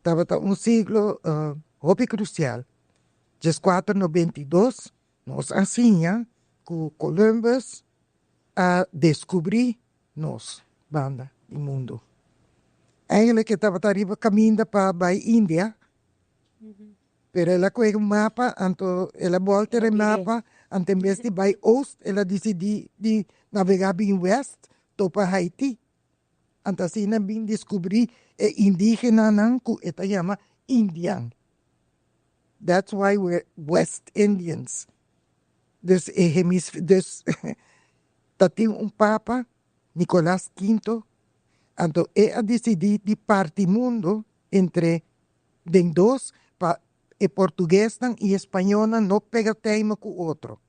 tabata un siglo hopi krusial. 1492 nos a siña ku Columbus a deskubrí nos banda di mundu. Eigenlijk e tabata riba kaminda pa bai India, pero el a kohe un mapa, anto el a bòlter e mapa, anto en bes di bai oost, el a disidí di navegá bin west topa Haiti. Anto asina bin deskubrí e indígenanan ku e ta yama Indian. That's why we're West Indians. Dus e hemisf dus ta tin un papa, Nicolas Quinto, anto e a disidí di parti mundu entre den dos pa e portuguesnan i e spañónan no pega teima ku otro.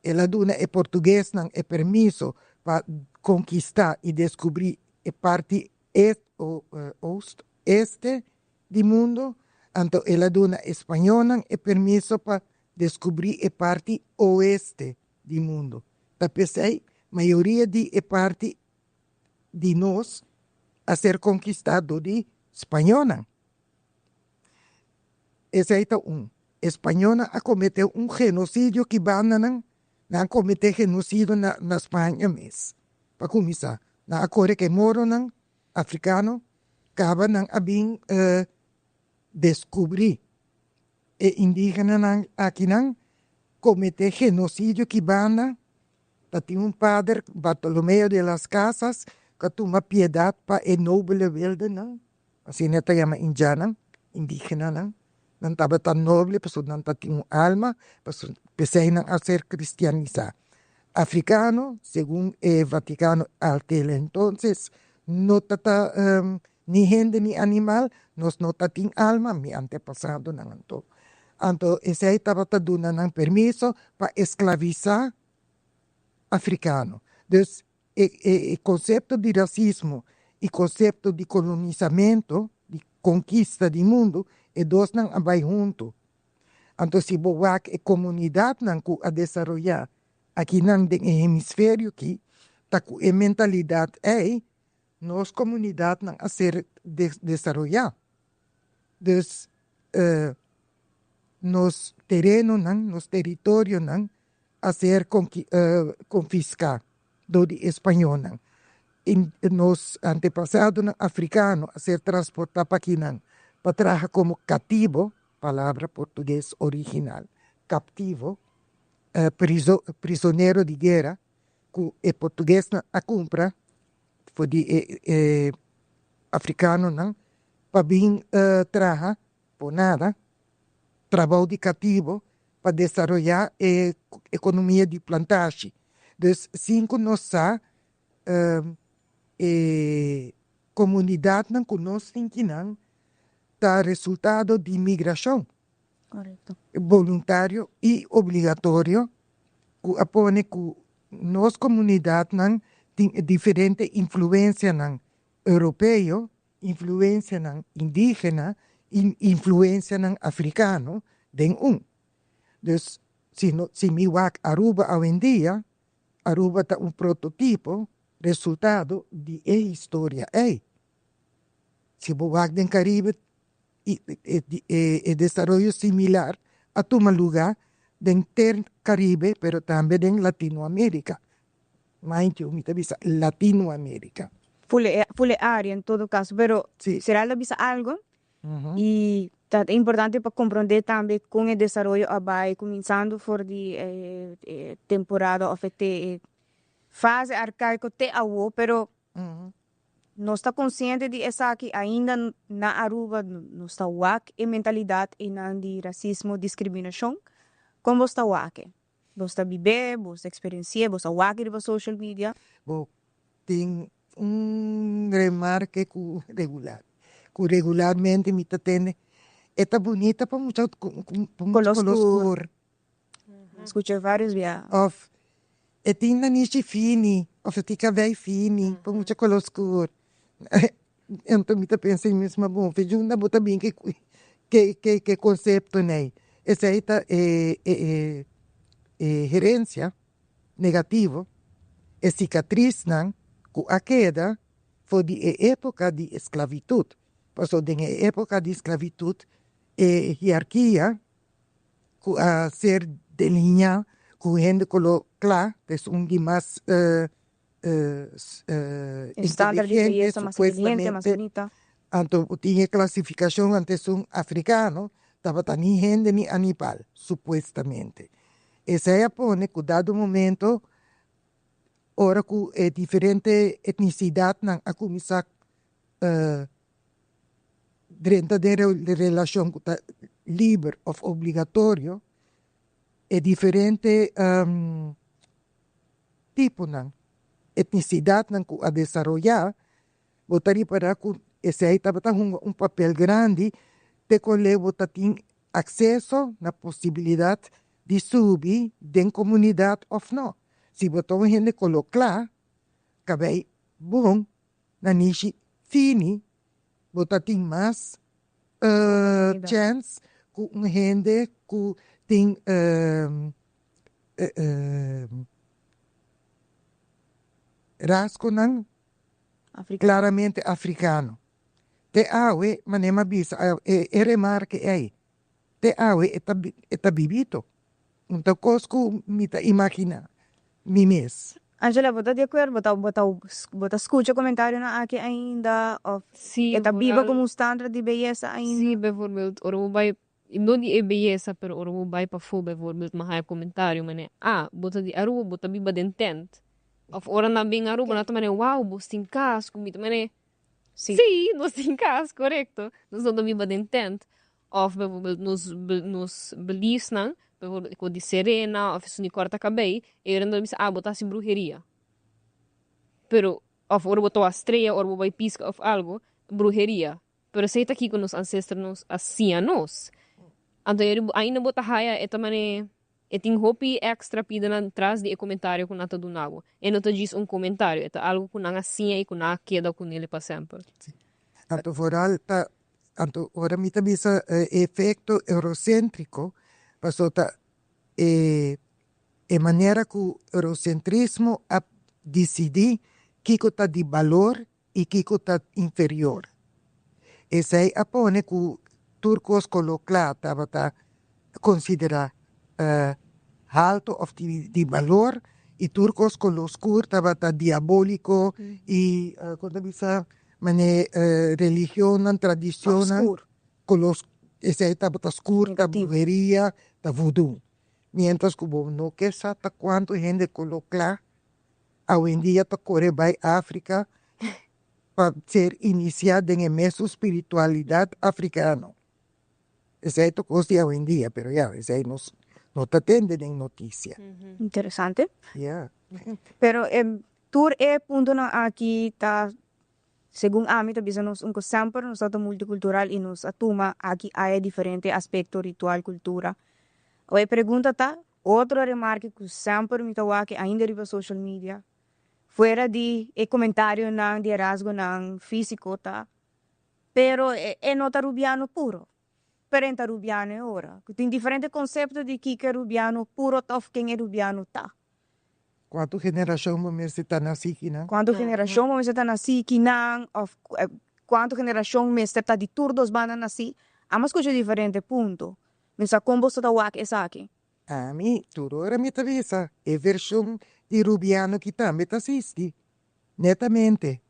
El a duna e portuguesnan e permiso pa konkistá i deskubrí e parti est o oost este di mundu, anto el a duna e spañónan e permiso pa deskubrí e parti oeste di mundu. Ta p'esei mayoria di e parti di nos a ser konkistá dor di spañónan. Esei ta un. E spañónan a kometé un genosidio ki bandanan nan a kometé genosidio na na Spaña mes. Pa kuminsá, nan a kore ku e moronan afrikano, kaba nan a bin deskubrí e indígenanan akinan kometé genosidio ki banda. Ta tin un pader, Bartolomeo de las Casas, ku a tuma piedat pa e nobele wildenan, asina e ta yama indjannan, indígenanan. Nan tabata noble pasobra nan tatin un alma, pasobra p'esei nan a ser kristianisá. Afrikano, segun e Vatikano alkel entonces, no ta ta ni hende ni animal, nos no ta tin alma, mi antepasadonan anto. Anto esei tabata duna nan permiso pa esklavisá afrikano. Dus e e konsepto di rasismo i konsepto di kolonisamentu, di konkista di mundu, e dosnan a bai huntu. Anto si bo wak e komunidatnan ku a desaroyá akinan den e hemisferio aki, ta ku e mentalidat ei nos komunidatnan a ser desaroyá. Dus nos terenonan, nos teritorionan a ser konfiská dor di e spañónan. I nos antepasadonan afrikano a ser transportá pa akinan pa traha komo katibo, palabra portugues original, kaptivo, prisonero di guera ku e portuguesnan a kumpra for di e afrikanonan pa bin traha por nada, trabou di katibo pa desaroyá e ekonomia di plantashi. Dus sin ku nos sa e komunidatnan ku nos tin kinan ta resultado di migrashon boluntario i obligatorio ku a pone ku nos komunidatnan tin e diferente influensianan europeo, influensianan indígena i influensianan afrikano den un. Dus si no si mi wak Aruba awendia, Aruba ta un prototipo resultado di e historia ei. Si bo wak den Caribe e desaroyo similar a tuma luga den ter Caribe pero tambe den Latinoamerica. Mind you, mi ta bisa Latinoamerica. Ful e ful e area en todo caso, pero sera lo bisa algo y ta importante pa comprende tambe con e desaroyo a bay cuminsando for di e temporada of e fase arcaico te awo, pero Nos ta konsiente di esaki ainda na Aruba nos ta wak e mentalidat einan di rasismo, diskriminashon. Kon bos ta wak e? Bos ta bib'é, bos ta eksperensi'é, bos ta wak e riba social media? Bo tin un remarke ku regular, ku regularmente mi ta tende, e ta bunita pa mucha Koló skur. Skucha varios bia. Of e tin nanishi fini of e tin kabei fini pa mucha koló skur. Anto mi ta pensa mi mes, ma bon fe djunda bo ta bin ke ke konsepto nei. Esei ta e e e herensia negativo, e sikatrisnan ku a keda. For di e époka di esklabitut. Paso den e époka di esklabitut, e hierarkia ku a ser delineá ku hende koló kla, es un di mas Estándar di inteligente, beyesa mas inteligente, mas supuestamente. bunita. Anto tin e klasifikashon antes un afrikano tabata ni hende ni animal, supuestamente. Esei a pone ku dado momento, ora ku e diferente etnisidatnan a kuminsá drenta den relashon ku ta liber òf obligatorio, e diferente tiponan, etnisidatnan ku a desaroyá, bo ta ripará ku esei tabata hunga un papel grandi te kon leu bo ta tin akseso na posibilidat di subi den komunidat òf no. Si bo ta un hende koló kla, kabei bon, nanishi fini, bo ta tin mas chèns ku un hende ku tin rasgonan claramente afrikano. Te awe, manera mi a bisa, e remarke ei, te awe e ta bibito. Un ta kos ku mi ta imaginá mi mes. Angela, bo ta di akuerdo? Bo ta skucha komentarionan aki ainda? Òf Sí, e ta biba vooral komo un standaard di beyesa ainda? Sí, bijvoorbeeld, ora bo bai, no di e beyesa, pero ora bo bai pafó, bijvoorbeeld, m'a haya komentario manera: "Ah, bo ta di Aruba, bo ta biba den tent." Òf ora nan bin Aruba, nan ta manera: "Wow, bo tin kas." Ku mi ta manera: "Sí, nos tin kas, korekto. Nos no ta biba den tent." Òf bijvoorbeeld nos beliefsnan, bijvoorbeeld ku di serena òf esun di kòrta kabei, e ora nan ta bisa: "Ah, bo ta hasi bruheria." Pero òf ora bo ta wak strea, ora bo bai piska òf algu, bruheria. Pero esei ta kiko nos ancestronan a siña nos. Anto ainda bo ta haya e ta manera e tin hopi extra pidanan tras di e komentario ku nan ta duna bo. E no ta djis un komentario, e ta algu ku nan a siña i ku nan a keda kuné pa semper. Anto vooral ta anto ora mi ta bisa efekto euroséntriko, pasobra ta e manera ku eurosentrismo a disidí kiko ta di balor i kiko ta inferior. Esei a pone ku tur kos koló kla tabata konsiderá alto òf di balor i tur kos koló skur tabata diabóliko i, kon ta bisa, manera religionnan, tradishonnan koló esei tabata skur, ta bruheria, ta vudú. Mientras ku bo no ke sa ta kuantu hende koló kla awendia ta kore bai Afrika pa ser inisiá den e mesun spiritualidat afrikano. Esei ta kos di awendia, pero ya, esei nos no ta tende den notisia. Interesante. Ya. Pero tur e puntonan aki ta, segun ami, ta bisa nos un ku semper nos ta multikultural i nos a tuma aki aya diferente aspekto, ritual, kultura. E pregunta ta, otro remarke ku semper mi ta wak ainda riba social media, fuera di e komentarionan di rasgonan físiko, ta: "Pero e no ta rubiano puro. Pero e ta rubiano e ora." Tin diferente konsepto di kiko rubiano puro òf ken e rubiano ta. Kuantu generashon bo mester ta nasí akinan? Kuantu generashon bo mester ta nasí akinan òf kuantu generashon mester ta di tur dos banda nasí. Ami a skucha diferente punto. Mi sa kon boso ta wak esaki? Ami, tur ora mi ta bisa, e vershon di rubiano ki tambe ta eksistí. Netamente.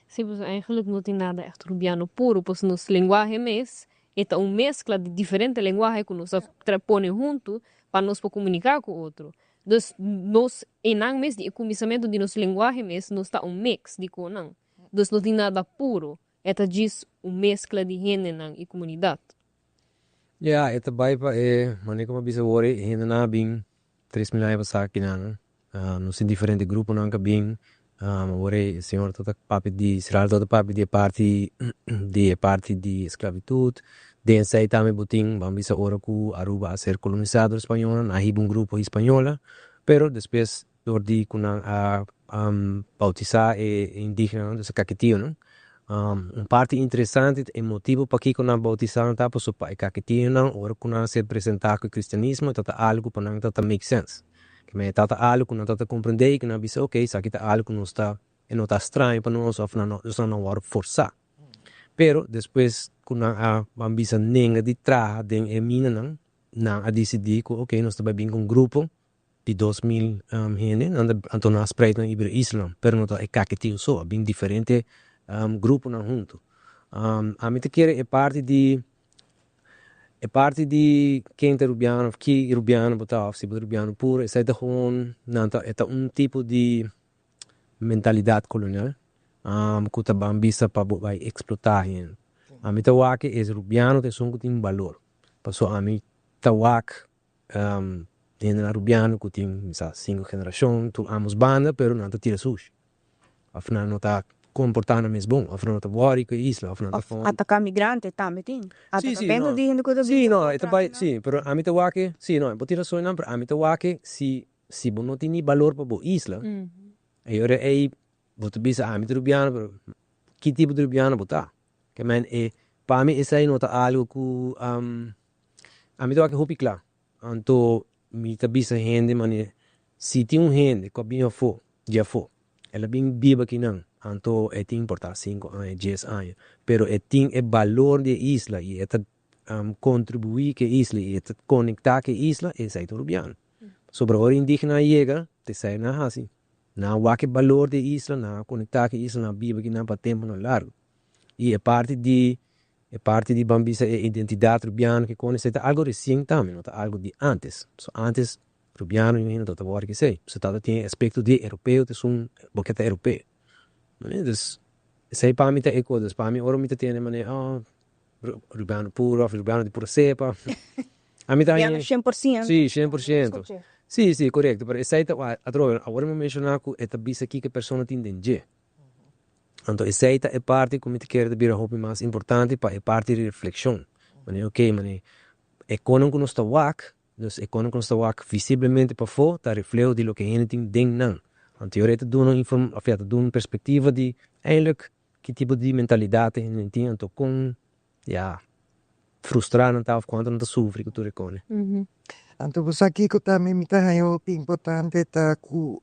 Sí, pues eigenlijk no tin nada echt rubiano puro, pues nos lenguahe mes e ta un meskla di diferente lenguahe ku nos a pone huntu pa nos por komuniká ku otro. Dus nos einan mes di e kuminsamentu di nos lenguahe mes nos ta un mix di konan. Dus no tin nada puro, e ta djis un meskla di hendenan i komunidat. Ja, e ta bai pa e manera ku mi a bisa awor, e hendenan a bin 3000 aña pasá akinan. Nos tin diferente gruponan ku a bin. Awor e señor ta papia di Israel ta papia di e parti di esklabitut. Den esei tambe bo tin, ban bisa, ora ku Aruba a ser kolonisá dor spañolnan, a hiba un grupo hispañola, pero despues dor di ku nan a bautisá e indígenanan, dus e Caquetionan. Un parti interesante, e motibu pakiko nan bautisá nan ta pasobra pa e Caquetionan, ora ku nan a ser presentá ku e kristianismo, tabata algu pa nan tabata make sense. Ke men tabata algu ku nan tabata komprendé i ku nan a bisa: "Oké, esaki ta algu ku nos ta E no ta straño pa nos of nan no, dus nan no wòrdu forsá. Pero despues ku nan a ban bisa nenga di traha den e minanan, nan a disidí ku oke nos ta bai bin ku un grupo di 2000 hende, nan ta anto nan a spreid nan riba e islanan, pero no ta e Caquetio so, a bin diferente gruponan huntu. Ami ta kere e parti di e parti di ken ta rubiano of ki rubiano bo ta of si bo ta rubiano puro esei ta gewoon nan ta e ta un tipo di mentalidad colonial cu ta ban bisa pa bo bay explota hende. Ami ta wak e rubiano ta esun cu tin balor paso ami ta wak hendenan rubiano cu tin mi sa cinco generacion tur ambos banda pero nan ta tira sushi of nan no ta comporta nan mes bon of nan no ta worry cu e isla of nan ta Of ataca migrante tambe tin. Si, si, Atacamento no. di hende cu ta Si, bisa no, e ta bay, traha nan. si, pero ami ta wak, si, no, bo tin razon nan, pero ami ta wak si Si bo no tin ni balor pa bo isla, e ora ei bo ta bisa ami ta rubiano, pero ki tipo di rubiano bo ta? Ke men e pa mi esei no ta algo ku ami ta wak hopi kla. Anto mi ta bisa hende manera si tin un hende ku a bin afó, di afó, el a bin biba akinan, anto e tin por ta 5 aña, 10 aña, pero e tin e balor di e isla i e ta kontribuí ku e isla i e ta konektá ku e isla, esei ta un rubiano. Sobra ora indígena yega, ta esei nan a hasi. Nan a wak e balor di e isla, nan a konektá ku e isla, nan a biba akinan pa tempunan largu. I e parti di e parti di ban bisa e identidat rubiano ke kon esei ta algu resien tambe, no ta algu di antes. So antes rubiano no tabata wòrdu esei. So tabata tin e aspekto di europeo ta esun bo ke ta europeo. Dus esei pa mi ta e kos. Dus pa mi ora mi ta tende manera oh rubiano puro of rubiano di pura cepa. Ami ta Rubiano 100%. Si, 100%. Si, si, korekto. Pero esei ta atrobe awor mi a menshoná ku e ta bisa kiko e persona tin den dje. Anto esei ta e parti ku mi ta kere ta bira hopi mas importante pa e parti di reflekshon. Manera oke, manera e konan ku nos ta wak, dus e konan ku nos ta wak visiblemente pafó ta refleho di loke hende tin den nan. Anto e ora e ta duna un inform of ya ta duna un perspektiva di eindelijk ki tipo di mentalidat e hende tin anto kon ya frustrá nan ta of kuantu nan ta sufri ku tur e kone. Anto bo sa kiko tambe mi ta haña hopi importante ta ku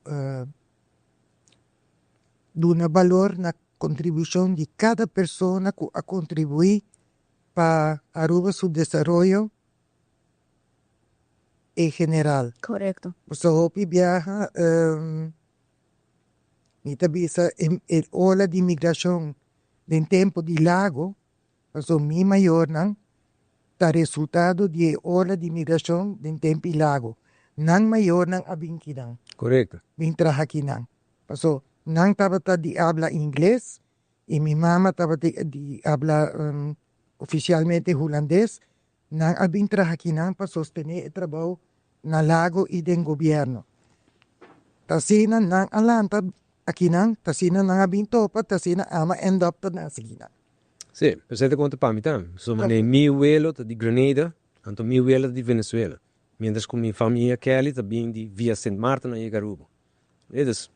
duna balor na kontribushon di kada persona ku a kontribuí pa Aruba su desaroyo en general. Korekto. Pasobra hopi biaha mi ta bisa e ola di migrashon den tempo di Lago, pasobra mi mayornan ta resultado di e ola di migrashon den tempo di Lago. Nan mayornan a bin kinan. Bin traha kinan. Pasobra nan tabata di habla ingles i mi mama tabata di habla ofisialmente hulandes. Nan a bin traha kinan pa sostené e trabou na Lago i den gobièrnu. Ta asina nan a lanta akinan, ta asina nan a bin topa, ta asina ami a end up ta nase kinan. Si, esei ta konta pa mi tambe. So manera mi welo ta di Grenada, anto mi welo ta di Venezuela. Mientras ku mi famia Kelly ta bin di via Sint Maarten nan yega Aruba. Dus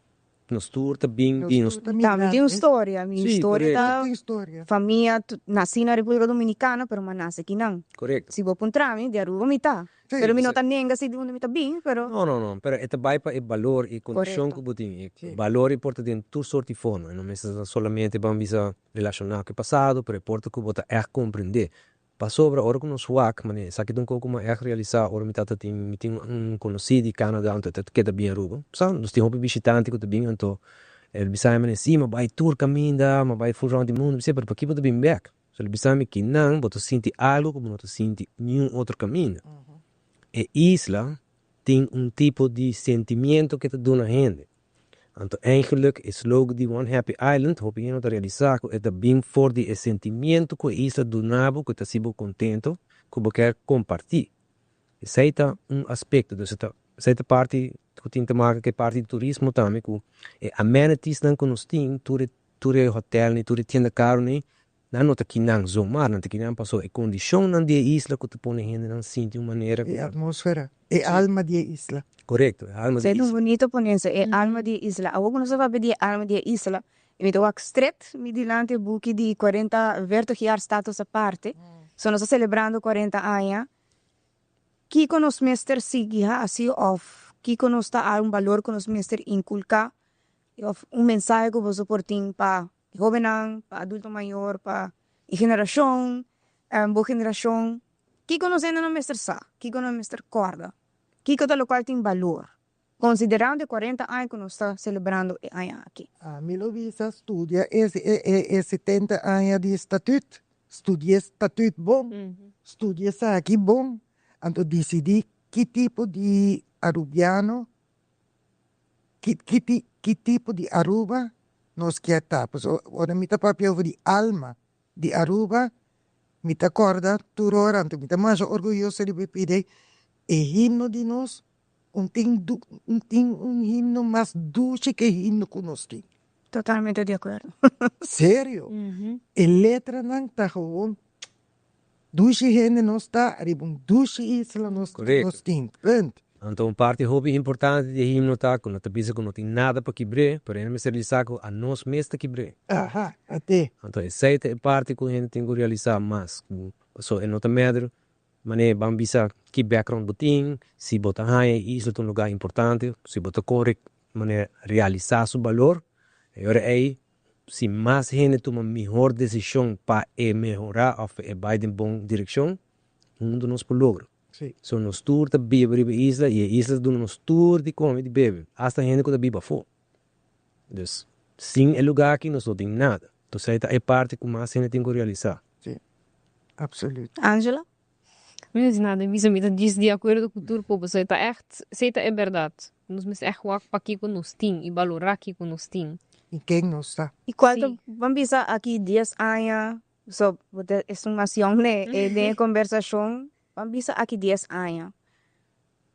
nos tur ta bin di nos. Tambe tin un storia. Mi storia ta Tin storia. famia nasí na República Dominicana, pero m'a nase akinan. Si bo puntra mi, di Aruba mi ta. Pero mi no ta nenga si di unda mi ta bin, pero. No, no, no. Pero e ta bai pa e balor i konekshon ku bo tin. E balor e por ta den tur sort di forma. E no mester ta solamente ban bisa relashoná ku e pasado, pero e por ta ku bo ta ègt komprendé. Pasobra ora ku nos wak, manera esaki ta un kos ku mi a ègt realisá ora mi tata tin, mi tin un konosí di Canada anto e ta keda bin Aruba. Sa, nos tin hopi bishitante ku ta bin anto el bisa mi manera si, mi a bai tur kaminda, mi a bai ful rònt di mundu. Mi bisa, pero pakiko bo ta bin bèk? So el bisa mi kinan bo ta sinti algu ku bo no ta sinti niun otro kaminda. E isla tin un tipo di sentimiento ku e ta duna hende. Anto eigenlijk e slogan di One Happy Island hopi hende no ta realisá ku e ta bin for di e sentimiento ku e isla duna bo ku ta hasi bo kontento ku bo kier kompartí. Esei ta un aspekto, dus e ta esei ta parti ku tin te maka ku e parti di turismo tambe ku e amenities-nan ku nos tin tur e tur e hotelnan tur e tienda karunan nan no ta kinan zomaar, nan ta kinan pasobra e kondishonnan di e isla ku ta pone hendenan sinti un manera. E atmósfera, e alma di e isla. Korekto, e alma di e Esei ta un isla. bunito ponencia, e alma di e isla. Awor ku nos a papia di e alma di e isla, i mi ta wak stret mi dilanti e buki di 40 Vertig jaar status aparte. So nos ta selebrando 40 aña. Kiko nos mester sigui hasi òf kiko nos ta un balor ku nos mester inkulká? Of un mensahe ku boso por tin pa hóbennan, pa adulto mayor, pa e generashon, bo generashon. Kiko nos hendenan mester sa? Kiko nan mester kòrda? Kiko ta lokual tin balor? Konsiderando e 40 aña ku nos ta selebrando e aña aki. Ami lo bisa studia e e 70 aña di statuut, studia e statuut bon, studia esaki bon, anto disidí ki tipo di Arubiano, ki ki ki tipo di Aruba nos kier ta. Pasobra ora mi ta papia over di alma di Aruba, mi ta kòrda tur ora, anto mi ta masha orguyoso riba e pida e himno di nos. Un tin un tin un himno mas dushi ke himno ku nos tin. Totalmente di akuerdo. Serio. E letranan ta gewoon dushi hende nos ta riba un dushi isla nos nos tin. Punt. Anto un parti hopi importante di e himno ta ku no ta bisa ku no tin nada pa kibr'é, pero hende mester realisá ku anos mes ta kibr'é. Aha, at'é. Anto esei ta e parti ku hende tin ku realisá mas, ku pasobra e no ta mèder Manera ban bisa ki background bo tin, si bo ta haña e isla ta un lugar importante, si bo ta kore manera realisa su balor, e ora ei si mas hende tuma mihor desishon pa e mehora of e bai den bon direkshon, huntu nos por logra. So nos tur ta biba riba e isla i e isla ta duna nos tur di kome i di bebe, asta hende ku ta biba afó. Dus sin e lugar aki nos no tin nada. Entonces ei ta e parti ku mas hende tin ku realisa. Sí, absoluut. Angela? Mi no di nada, mi ta djis di akuerdo ku tur poco, so e ta ègt, esei ta e bèrdat. Nos mester ègt wak pakiko nos tin i balorá kiko nos tin. I ken nos ta. I kual ta, ban bisa aki 10 aña, so bo ta esun mas yòn den e kombersashon, ban bisa aki 10 aña,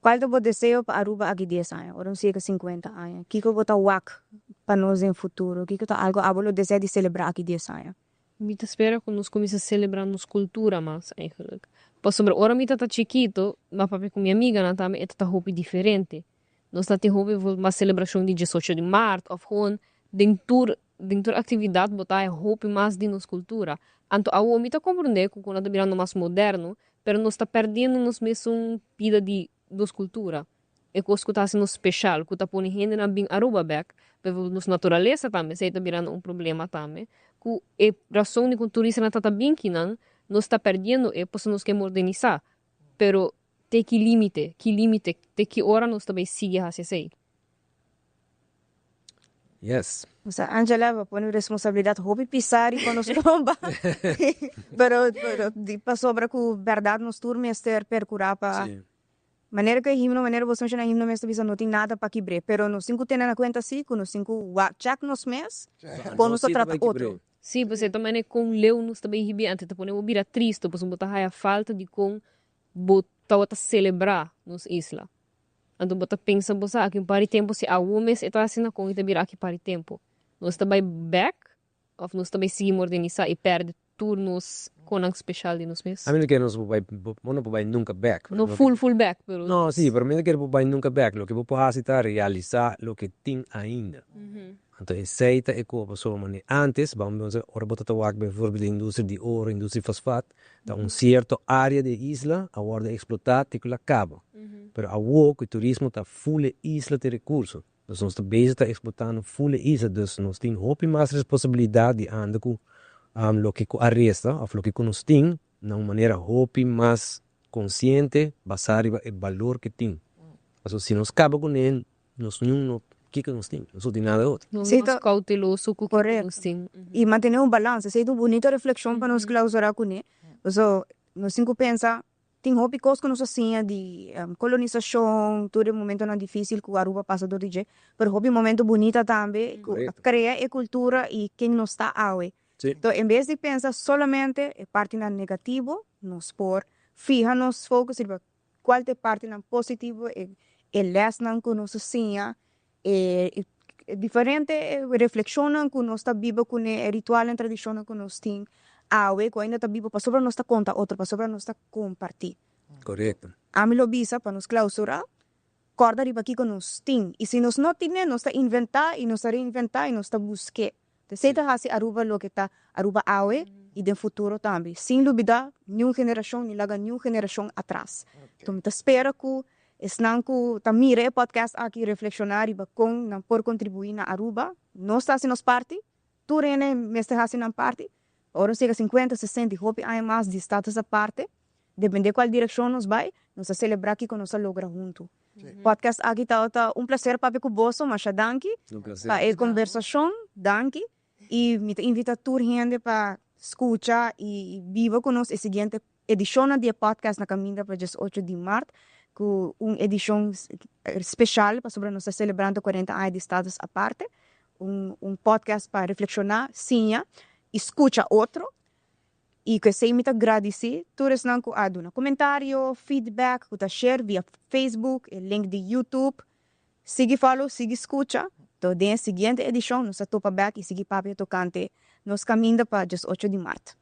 Cual ta bo deseo pa Aruba aki 10 aña, ora nos yega 50 aña? Kico bo ta wak pa nos den futuro? Kico ta algo abo lo desea di celebra aki 10 aña? Mi ta spera cu nos cuminsa celebra nos cultura mas eigenlijk. Pasobra ora mi ta ta chikito, m'a papia cu mi amiganan tambe, e ta ta hopi diferente. Nos ta tin hopi mas celebracion di 18 di maart of gewoon den tur den tur actividad bo ta haya hopi mas di nos cultura. Anto awo mi ta comprende cu cu nan ta birando mas moderno, pero nos ta perdiendo nos mesun pida di nos cultura, e cos cu ta haci nos special, cu ta pone hendenan bin Aruba bek, bijvoorbeeld nos naturalesa tambe, esey ta birando un problema tambe, cu e razon di cu turistanan ta ta bin kinan, nos ta perdiendo e pasobra nos ke modernisa, pero te ki limite, ki limite, te ki ora nos ta bay sigui haci esey? Yes. Osea Angela bo pone un responsabilidad hopi pisa riba nos lomba pero pero di pasobra cu berdad nos tur mester percura pa manera cu e himno manera bo menciona himno mes ta bisa no tin nada pa kibre pero nos tin cu tene na cuenta si cu nos tin cu wak check nos mes con nos ta trata otro. Si pasobra ta manera con leu nos ta bay hibi antes ta pone bo bira tristo pasobra bo ta haya falta di con bo tawata celebra nos isla. Anto bo ta pensa bo sa aki un par di tempu si awo mes e ta asina kon i ta bira aki par di tempu. Nos ta bai bek of nos ta bai sigui modernisá i pèrdè tur nos konan speshal di nos mes? Ami no kere nos por bai, bo no por bai nunka bek. No full full bek pero. No si, pero mi no kere por bai nunka bek. Loke bo por hasi ta realisá loke tin ainda. Anto esei ta e koba pasobra manera antes, bam bisa ora bo ta ta wak bijvoorbeeld e industria di oro, industria di fosfat, ta un cierto area di e isla a wordo explota te cu la caba. Pero awo cu e turismo ta full e isla tin recurso, dus nos ta bezig ta explotando full e isla, dus nos tin hopi mas responsabilidad di anda cu loke cu a resta of loke cu nos tin na un manera hopi mas consciente basa riba e balor cu tin. Pasobra si nos caba cune Nos niun no kiko nos tin, nos no tin nada otro. Nos mas cauteloso cu kiko nos tin. Y mantene un balance, esey ta un bunita reflexion pa nos clausura cune. Paso nos tin cu pensa, tin hopi cos cu nos a siña di colonisacion, tur e momentonan dificil cu Aruba pasa door di dje, pero hopi momento bunita tambe cu a crea e cultura y ken nos ta awe. Enton en bes di pensa solamente e partinan negativo, nos por fiha nos focus riba Cual ta e partinan positivo, e e lesnan cu nos a siña, e diferente reflexionnan cu nos ta biba cune, e ritualnan, tradicionnan cu nos tin awe cu ainda ta biba pasobra nos ta conta otro, pasobra nos ta comparti. Corecto. Ami lo bisa pa nos clausura, corda riba kico nos tin y si nos no tine nos ta inventa y nos ta reinventa y nos ta busque. Esei ta hasi Aruba loke ta Aruba awe i den futuro tambe, sin lubida niun generashon ni laga niun generashon atras. Enton mi ta spera ku Esnan ku ta mira e podcast aki reflekshoná riba kon nan por kontribuí na Aruba. Nos ta hasi nos parti, tur hende mester hasi nan parti. Ora nos yega 50, 60 i hopi aña mas di status aparte, depende kual direkshon nos bai, nos ta selebrá kiko nos a logra huntu. Podcast aki ta un plaser papia ku boso, masha danki Un plaser. Pa e konversashon, danki. I mi ta invitá tur hende pa skucha i biba ku nos e siguiente edishonnan di e podcast na kaminda pa 18 di mart, ku un edishon spesial pasobra nos ta selebrando 40 aña di status aparte. Un podcast pa reflekshoná, siña i skucha otro. I ku esei mi ta gradisí tur esnan ku a duna komentario, feedback, ku ta share via Facebook, e link di YouTube. Sigui follow, sigui skucha. Te den e siguiente edishon nos ta topa bèk i sigui papia tokante nos kaminda pa 18 di mart.